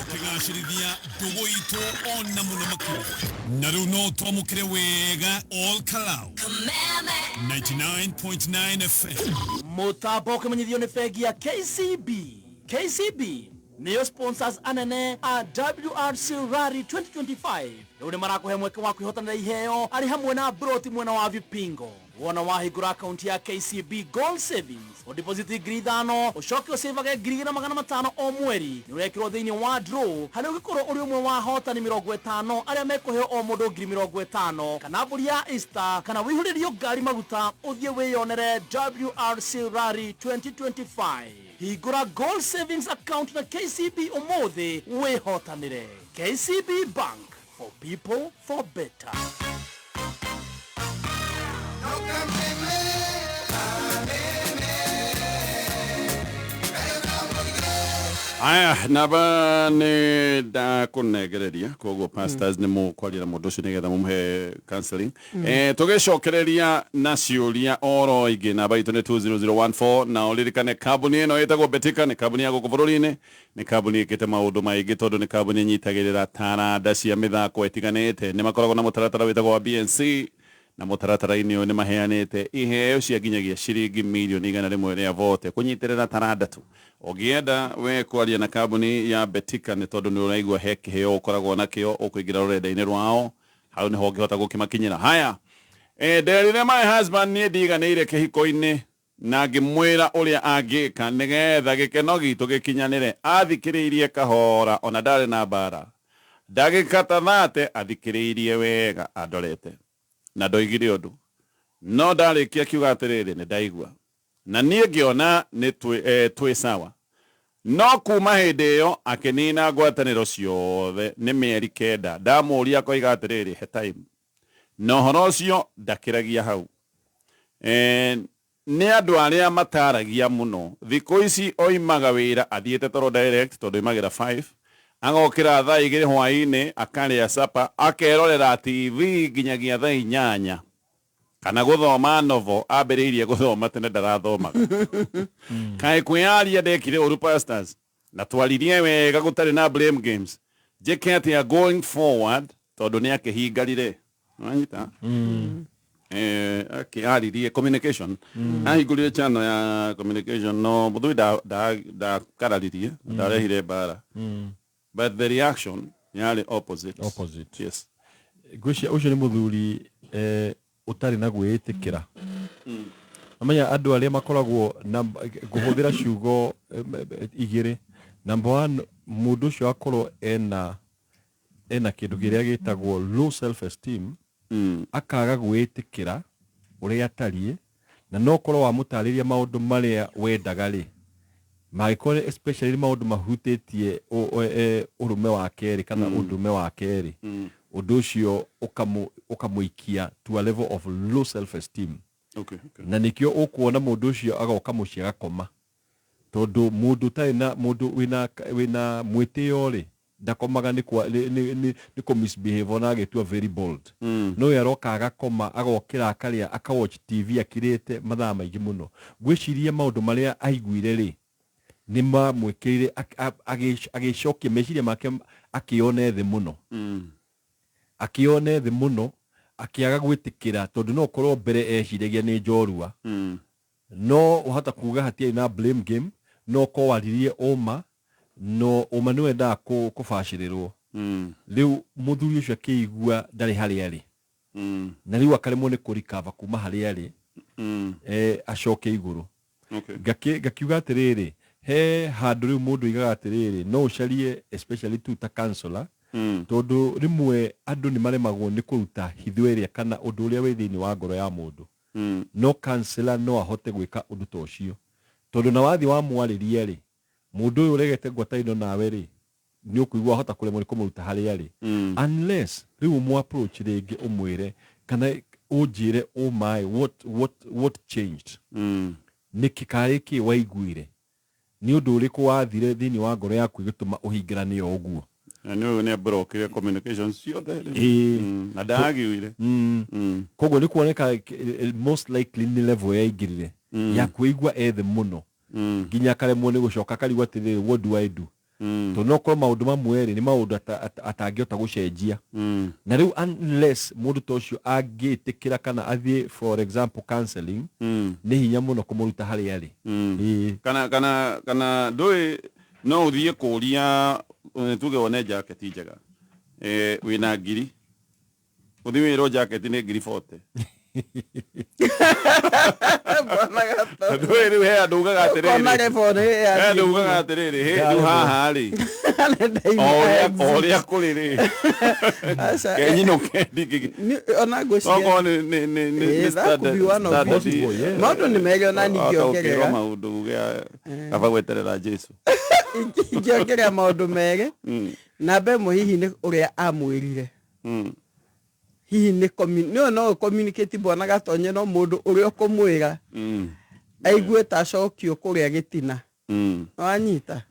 Tukigacĩrithia ndũgũ itũ ona mũno makĩria, na rĩu no twamũkĩre wega all Kalau 99.9 FM. Mũtambo ũkĩmenyithio nĩ bengi ya KCB. KCB nĩyo sponsors anene a WRC Rally 2025. Rĩu nĩ marakũhe mweke wa kwĩhotanĩra iheo arĩ hamwe na broti mwena wa Vipingo. Wona wahingũra akaunti ya KCB Gold Savings, ũdeposit 5,000, ũcoke ũcĩvage 2,500 o mweri, nĩ ũrekĩrwo thĩinĩ wa draw harĩa ũngĩkorwo ũrĩ ũmwe wa ahotani 50 arĩa mekũheo o mũndũ 50,000, kana mbũri ya Easter, kana wĩihũrĩrio ngari maguta ũthiĩ wĩyonere WRC Rally 2025. Hingũra Gold Savings account na KCB ũmũthĩ wĩhotanĩre. KCB Bank, for people, for better. Aya, namba nĩ ndakũnengereria, koguo pastors nĩ mũkwaria na mũndũ ũcio nĩgetha mũmũhe counseling. Tũgĩcokereria na ciũria oro ingĩ, namba itũ nĩ 20014, na ũririkane kambuni ĩno ĩtagwo Betika nĩ kambuni ya gũkũ bũrũri-inĩ, nĩ kambuni ĩkĩte maũndũ maingĩ tondũ nĩ kambuni ĩnyitagĩrĩra taranda cia mĩthako ĩtiganĩte. Nĩ makoragwo na mũtaratara wĩtagwo wa BNC, na mũtaratara-inĩ ũyũ nĩ maheanĩte iheo cia nginyagia ciringi mirioni 100 rĩa vote kũnyitĩrĩra taranda tu. Ũngĩenda we kwaria na kambuni ya Betika nĩ tondũ nĩ ũraigua he kĩheo ũkoragwo nakĩo, ũkũingĩra rũrenda-inĩ rwao, hau nĩho ũngĩhota gũkĩmakinyĩra. Haya, nderire my husband niĩ ndiganĩire kĩhiko-inĩ na ngĩmwĩra ũrĩa angĩka nĩgetha gĩkeno gitũ gĩkinyanĩre. Athikĩrĩirie kahora ona ndarĩ na mbara, ndagĩka ta 30 athikĩrĩirie wega andorete na ndoigire ũndũ, no ndarĩkia akiuga atĩrĩrĩ, nĩ ndaigua na niĩ ngĩona nĩ twĩ sawa. No kuma hĩndĩ ĩyo akĩnina ngwatanĩro ciothe nĩ mĩeri 9. Ndamũria akoiga atĩrĩrĩ, he time, na ũhoro ũcio ndakĩragia hau. Nĩ andũ arĩa mataragia mũno. Thikũ ici oimaga wĩra athiĩte toro direct tondũ oimagĩra 5, agokĩra thaa 2 hwaĩ-inĩ, akarĩa sapa, akerorera TV nginyagia thaa 8 kana gũthoma novel. Ambĩrĩirie gũthoma tene ndarathomaga. Kaĩ kwĩyaria ndekire ũru, pastors? Na twaririe wega gũtarĩ na blame games. Njĩke atĩa going forward tondũ nĩ akĩhingarire? Wanyita? Akĩaririe communication, ahingũrire channel ya communication, no mũthuri ndakararirie, ndarehire mbara, but the reaction yarĩ opposite. Opposite. Yes. Ngwĩciria ũcio nĩ mũthuri ũtarĩ na gwĩĩtĩkĩra. Amenya andũ arĩa makoragwo na kũhũthĩra ciugo igĩrĩ. Number one, mũndũ ũcio akorwo ena kĩndũ kĩrĩa gĩtagwo low self esteem, akaga gwĩĩtĩkĩra ũrĩa atariĩ, na no korwo wamũtarĩria maũndũ marĩa wendaga rĩ, mangĩkorwo especially maũndũ mahutĩtie ũrũme wa kerĩ kana ũndũme wa kerĩ. Ũndũ ũcio ũkamũikia to a level of low self esteem. Na nĩkĩo ũkuona mũndũ ũcio agoka mũciĩ agakoma, tondũ mũndũ ũtarĩ na mũndũ wĩna mwĩtĩo rĩ, ndakomaga nĩ kwa- nĩ- nĩ- nĩ- nĩ kũ misbehave ona agĩtua very bold. No we aroka agakoma, agokĩra, akarĩa, akawatch TV akirĩte mathaa maingĩ mũno. Ngwĩciria maũndũ marĩa aiguire rĩ, nĩ mamwĩkĩrire agĩcokia meciria make, akĩone thĩ mũno, akĩone thĩ mũno, akĩaga gwĩtĩkĩra, tondũ no ũkorwo mbere eciragia nĩ njorua. No wahota kuga hatiarĩ na blame game, no ko waririe ũma, no ũma nĩ wendaga kũbacĩrĩrwo. Rĩu mũthuri ũcio akĩigua ndarĩ harĩa arĩ, na rĩu akaremwo nĩ kũrikava kuma harĩa arĩ, acoke igũrũ. Ngakiuga atĩrĩrĩ, he handũ rĩu mũndũ aigaga atĩrĩrĩ, no ũcarie especially tu ta counselor, tondũ rĩmwe andũ nĩ maremagwo nĩ kũruta hitho ĩrĩa kana ũndũ ũrĩa wĩ thĩinĩ wa ngoro ya mũndũ. No counselor no ahote gwĩka ũndũ ta ũcio, tondũ na wathiĩ wamwarĩria rĩ, mũndũ ũyũ ũregete ngwatanĩro nawe rĩ, nĩ ũkũigua wahota kũremwo nĩ kũmũruta harĩa arĩ, unless rĩu ũmũ approach rĩngĩ, ũmwĩre kana ũnjĩre ũmaĩ what changed, nĩkĩ karĩ kĩ waiguire, nĩ ũndũ ũrĩkũ wathire thĩinĩ wa ngoro yaku ĩgĩtũma ũhingĩrane o ũguo. Na nĩ ũyũ nĩ abrokire communications ciothe rĩ. Ĩĩ. Na ndagiuire. Koguo nĩ kuoneka most likely nĩ level yaingĩrire ya kwĩigua ethe mũno nginya akaremwo nĩ gũcoka, akarigwo atĩrĩrĩ, what do I do? Tondũ no korwo maũndũ mamwe rĩ, nĩ maũndũ atangĩhota gũcenjia. Na rĩu unless mũndũ ta ũcio angĩtĩkĩra kana athiĩ, for example, counseling, nĩ hinya mũno kũmũruta harĩa arĩ. Ĩĩ. Kana ndũĩ no ũthiĩ kũria, tuge wone jaketi njega, wĩna ngiri, ũthiĩ wĩrwo jaketi nĩ ngiri 40. Ndũĩ rĩu he andũ ugaga atĩrĩrĩ, Ũkona level nĩ he andũ yathiĩ ugaga atĩrĩrĩ, hĩ rĩu haha rĩ, o ũrĩa kũrĩ rĩ, Aca, kenyinũke ndingĩ ona ngwĩciria okorwo nĩ Ĩĩ, that could be one of standard- it. Maũndũ nĩ merĩ ona ningĩongerera. Ũkaũkĩrwo maũndũ uge kaba gweterera Jesu. Ingĩongerera maũndũ merĩ. Namba ĩmwe, hihi nĩ ũrĩa amwĩrire, hihi nĩ nĩyo no communicate bwana Gatonye, no mũndũ ũrĩa ũkũmwĩra aigue ta acokio kũrĩa gĩtina. Wanyita?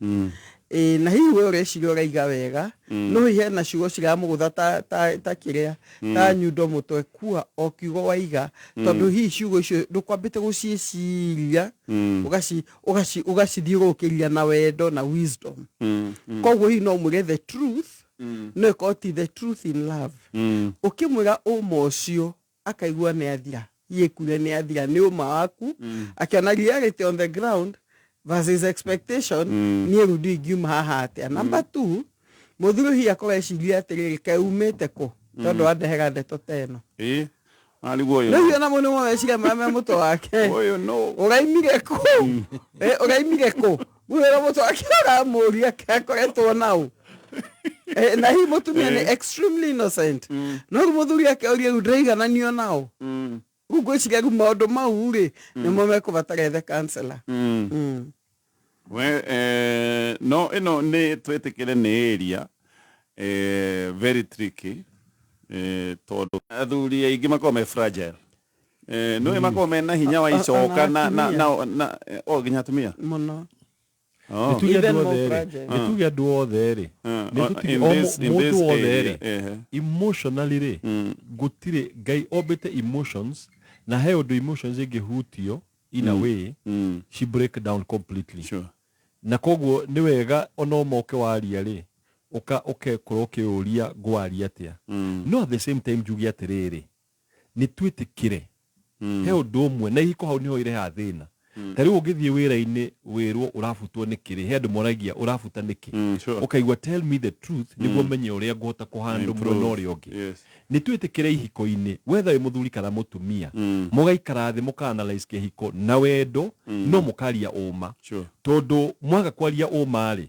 Ĩĩ, na hihi we ũreciria ũraiga wega, no hihi hena ciugo ciramũgũtha ta kĩrĩa ta nyundo mũtwe kua o kiugo waiga, tondũ hihi ciugo icio ndũkwambĩte gũciĩciria, ũgacithiũrũrũkĩria na wendo na wisdom. Koguo hihi no ũmwĩre the truth, no ĩkorwo ti the truth in love. Ũkĩmwĩra ũma ũcio, akaigua nĩ athira, hihi ĩkuire nĩ athira nĩ ũma waku, akĩona reality on the ground versus expectation. Niĩ rĩu ndingiuma haha atĩa? Number two, mũthuri hihi akorwo eciria atĩrĩrĩ, kaĩ umĩte kũ, tondũ wandehera ndeto ta ĩno? Ĩĩ, arigwo ũyũ. Rĩu ona mũndũ meciria marĩa me mũtwe wake. Ũyũ no ũraimire kũ? Ũraimire kũ? Rĩu mũtwe wake ũramũria akoretwo nau. Na hihi mũtumia nĩ extremely innocent, no rĩu mũthuri akeũria, rĩu ndĩraigananio nao. Rĩu ngwĩciria rĩu maũndũ mau rĩ, nĩmo mekũbatara ethe counselor. We no ĩno nĩ twĩtĩkĩre nĩ area very tricky, tondũ athuri aingĩ makoragwo me fragile, nĩũĩ makoragwo mena hinya wa icoka ona na o nginya atumia. Mũno. Oh. Nĩ tuge Even andũ more othe rĩ, fragile. nĩ tuge andũ othe rĩ, nĩ tũtige In o in mũndũ this wothe area, rĩ, emotionally rĩ, gũtirĩ Ngai ombĩte emotions, na he ũndũ emotions ĩngĩhutio in a way, she break down completely. Na koguo nĩ wega ona ũmoke waria rĩ, ũkekorwo ũkĩũria ngwaria atĩa. No at the same time njuge atĩrĩrĩ, nĩ twĩtĩkĩre he ũndũ ũmwe na ihiko hau nĩho irehaga thĩna. Ta rĩu ũngĩthiĩ wĩra-inĩ wĩrwo ũrabutwo nĩkĩ rĩ, he andũ moragia ũrabuta nĩkĩ, ũkaigua tell me the truth nĩguo menye ũrĩa ngũhota kũhandle Improve. mwena ũrĩa ũngĩ. Nĩ twĩtĩkĩre ihiko-inĩ, whether wĩ mũthuri kana mũtumia, mũgaikara thĩ mũka analyze kĩhiko na wendo, no mũkaria ũma, tondũ mwaga kwaria ũma rĩ,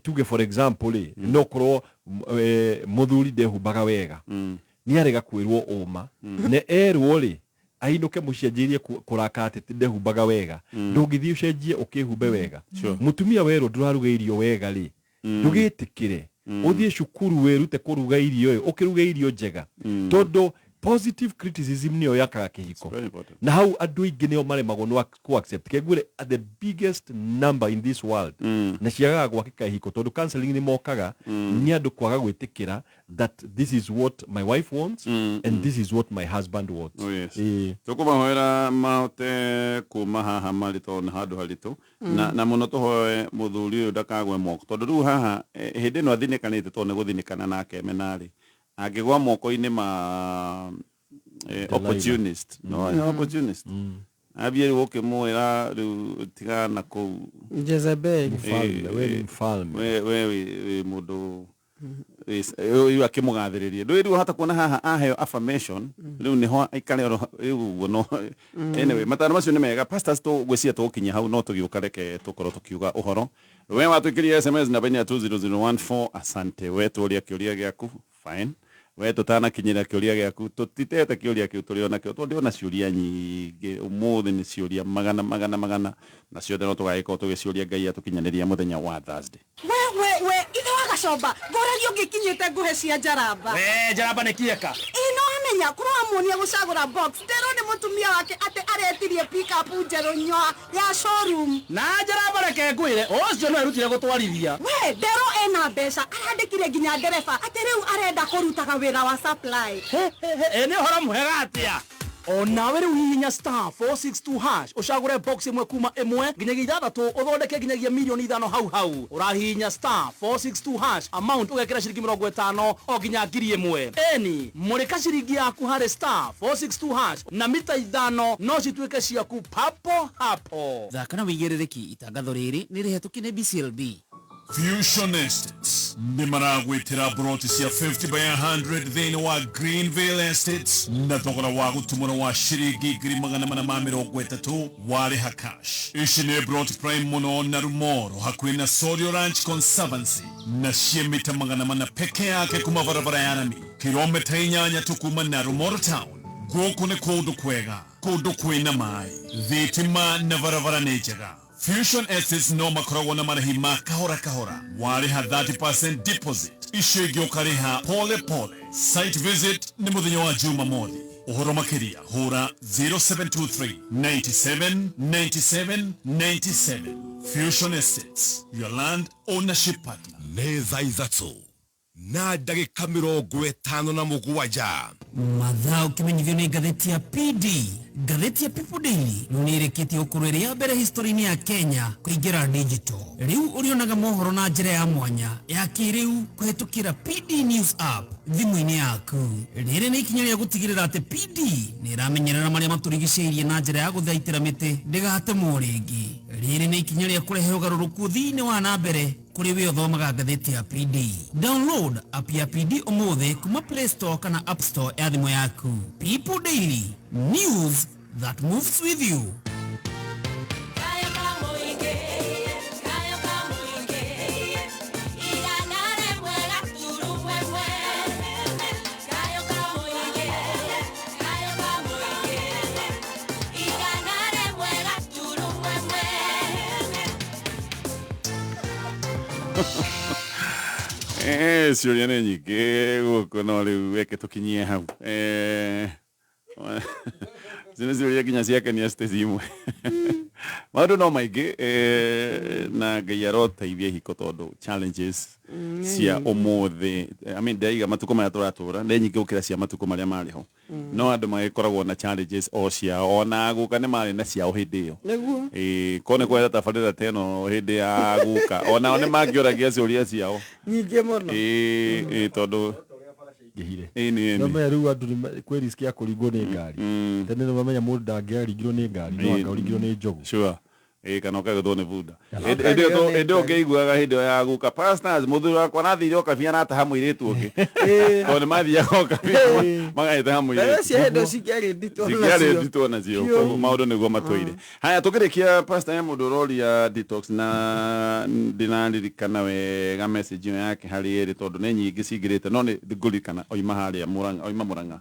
tuge for example rĩ, no korwo mũthuri ndehumbaga wega, nĩ arega kwĩrwo ũma, na erwo rĩ, ainũke mũciĩ anjĩrĩrie kũrakara atĩ ndehumbaga wega. Ndũngĩthiĩ ũcenjie ũkĩhumbe wega. Mũtumia werwo ndũraruga irio wega rĩ, ndũgĩtĩkĩre. Ũthiĩ cukuru wĩrute kũruga irio ĩ, ũkĩruge irio njega, tondũ positive criticism nĩyo yakaga kĩhiko. Na hau andũ aingĩ nĩo maremagwo nĩ ku accept. Kengwĩre the biggest number in this world na ciagaga gwakĩka ihiko tondũ counseling nĩ mokaga nĩ andũ kwaga gwĩtĩkĩra that this is what my wife wants and this is what my husband wants. Oh, yes. Ĩĩ. Tũkũmahoera mahote kuma haha marĩ tondũ nĩ handũ haritũ, na mũno tũhoe mũthuri ũyũ ndakagwe moko, tondũ rĩu haha hĩndĩ ĩno athinĩkanĩte, tondũ nĩ gũthinĩkana nake menarĩ angĩgwa moko-inĩ ma opportunist, no mm. Opportunist ambie rĩu ũkĩmwĩra rĩu tigana kũu. Jezebel. Mfalme, we ni mfalme. We wĩ mũndũ rĩu akĩmũgathĩrĩria, ndũĩ rĩu hata kuona haha aheo affirmation, rĩu nĩho aikare oro rĩu ũguo. No anyway, mataro macio nĩ mega, pastors, tũgwĩciria tũgũkinya hau, no tũgĩũka reke tũkorwo tũkiuga ũhoro. We watwĩkĩria SMS namba-inĩ ya 20014, asante. We tũria kĩũria gĩaku, fine. We tũtanakinyĩra kĩũria gĩaku, tũtitete kĩũria kĩu tũrĩ onakĩo, tondũ ndĩrona ciũria nyingĩ ũmũthĩ, nĩ ciũria magana magana magana, na ciothe no tũgagĩkorwo tũgĩciũria Ngai atũkinyanĩria mũthenya wa Thursday. We we we, ithe wa Gacomba, ngũrani ũngĩkinyĩte ngũhe cia njaramba. We njaramba nĩ kieka. Ĩ no amenya kũramuonia gũcagũra box nderwo nĩ mũtumia wake atĩ aretirie pickup njerũ nyoa ya showroom. Na njaramba reke ngwĩre, ũcio no erutire gũtwarithia. We nderwo ena mbeca, arandĩkire nginya ndereba atĩ rĩu arenda kũrutaga wĩra wa supply. Ĩ nĩ ũhoro mwega atĩa. Onawe rĩu hihinya *462# ũcagũre box ĩmwe kuma 1 nginyagia 6, ũthondeke nginyagia 5 milioni hau hau. Ũrahihinya *462# amount ũgekĩra ciringi 50 o nginya 1,000. Eni mũrĩka ciringi yaku harĩ *462# na mita 5 no cituĩke ciaku papo hapo. Thaka na wĩigĩrĩrĩki. Itangatho rĩrĩ nĩ rĩhetũkie nĩ BCLB. Fusion Estates nĩ maragwĩtĩra broti cia 50 by 100 thĩinĩ wa Greenvale Estates na thogora wa gũtumũra wa ciringi 430,000 warĩha cash. Ici nĩ broti prime mũno na Rumoro hakuhĩ na Sorio Ranch Conservancy, na ciĩ mita 400 peke yake kuma barabara ya rami, kilomita 8 tu kuma na Rumoro town. Gũkũ nĩ kũndũ kwega, kũndũ kwĩna maĩ, thitima na barabara nĩ njega. Fusion Estates no makoragwo na marĩhi ma kahora kahora, warĩha 30% deposit, icio ingĩ ũkarĩha pole pole. Site visit nĩ mũthenya wa Jumamothi. Ũhoro makĩria hũra 0723 97 97 97. Fusion Estates, your land ownership partner. Nĩ thaa 3:57. Mathaa ũkĩmenyithio nĩ ngathĩti ya PD. Ngathĩti ya People Daily rĩu nĩ ĩrĩkĩtie gũkorwo ĩrĩ ya mbere history-inĩ ya Kenya kũingĩra digital. Rĩu ũrĩonaga mohoro na njĩra ya mwanya ya kĩrĩu kũhetũkĩra PD News app thimũ-inĩ yaku. Rĩrĩ nĩ ikinya rĩa gũtigĩrĩra atĩ PD nĩ ĩramenyerera marĩa matũrigicĩirie na njĩra ya gũthaitĩra mĩtĩ ndĩgatemwo rĩngĩ. Rĩrĩ nĩ ikinya rĩa kũrehe ũgarũrũku thĩinĩ wa na mbere kũrĩ we ũthomaga ngathĩti ya PD. Download app ya PD ũmũthĩ kuma Play Store kana App Store ya thimũ yaku. People Daily, news that moves with you. Ciũria nĩ nyingĩ gũkũ, no rĩu reke tũkinyie hau. Ici nĩ ciũria nginya ciakenia Stacy imwe. Maũndũ no maingĩ, na Ngai aroteithia ihiko tondũ challenges cia ũmũthĩ, I mean, ndaiga matukũ maya tũratũra nĩ nyingĩ gũkĩra cia matukũ marĩa marĩ ho, no andũ magĩkoragwo na challenges o ciao, ona guka nĩ marĩ na ciao hĩndĩ ĩyo. Nĩguo. Ĩĩ, korwo nĩ kwetha tabarĩra ta ĩno hĩndĩ ya guka, onao nĩ mangĩoragia ciũria ciao nyingĩ mũno. Ĩĩ, tondũ Ngĩhire. Ĩĩ, nĩ no menya rĩu andũ kwĩ risk ya kũringwo nĩ ngari. Tene nĩ mamenya mũndũ ndangĩaringirwo nĩ ngari, no anga ũringirwo nĩ njogu. Sure. Ĩĩ, kana ũkagũthwo nĩ bunda. Kana Hĩndĩ ĩyo ũkagũthwo nĩ hĩndĩ ĩyo ũngĩiguaga hĩndĩ ĩyo ya guka, pastors, mũthuri wakwa arathire ũkabia arataha mũirĩtu ũngĩ, tondũ nĩ mathiaga ũkabia magagĩtaha Mbere mũirĩtu. cia hĩndĩ cingĩarĩ nditũ Cingĩarĩ onacio. nditũ onacio. Biũ. Koguo maũndũ nĩguo matũire. Haya, tũkĩrĩkia, pastor, he mũndũ ũroria detox, na ndĩraririkana wega message ĩyo yake harĩ ĩrĩ tondũ nĩ nyingĩ cingĩrĩte, no nĩ ngũririkana oima harĩa Murang'a, oima Murang'a.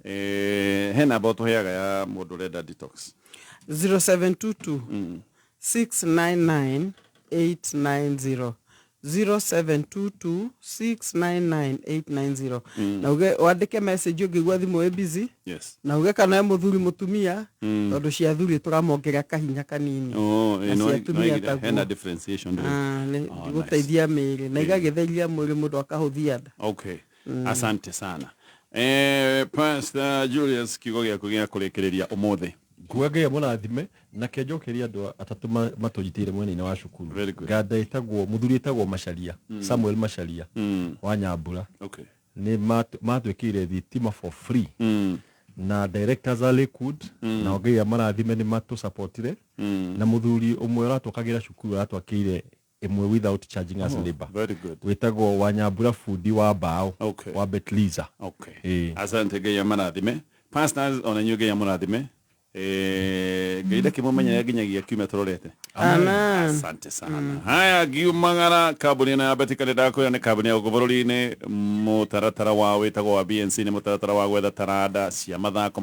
He namba ũtũheaga ya mũndũ ũrenda detox? 0722 699 890. 0722699890. Na uge wandĩke message ũngĩigua thimũ ĩ busy. Yes. Na uge kana he mũthuri mũtumia, tondũ cia athuri tũramongerera kahinya kanini. Oh, Na no, cia atumia no, taguo. hena differentiation ndĩrĩ. Ah, nĩ Oh, nice. gũteithia mĩĩrĩ na igagĩtheria mwĩrĩ mũndũ akahũthia nda. Okay. Asante sana. Pastor Julius, kiugo gĩaku gĩa kũrĩkĩrĩria ũmũthĩ. Kuga Ngai amũrathime na kĩnjokeria andũ atatũ matũnyitĩire mwena-inĩ wa cukuru. Nganda ĩtagwo mũthuri ĩtagwo Macharia, Samuel Macharia wa Nyambura. Okay. Nĩ matwĩkĩire thitima for free na directors a Lakewood, na Ngai amarathime nĩ matũsupportire, na mũthuri ũmwe ũratwakagĩra cukuru aratwakĩire ĩmwe without charging us Oh, labor. very good. Wĩtagwo Wanyambura bundi wa mbaũ Okay. wa Betliza. Okay. Ĩĩ. Asante, Ngai amarathime. Pastors, ona inyuĩ Ngai amũrathime. Ngai ndakĩmũmenyerera nginyagia kiumia tũrorete. Amen. Asante sana. Haya, ngiumagara kambuni ĩno ya Betika nĩ ndakwĩra nĩ kambuni ya gũkũ bũrũri-inĩ, mũtaratara wao wĩtagwo wa BNC, nĩ mũtaratara wa gwetha taranda cia mathako.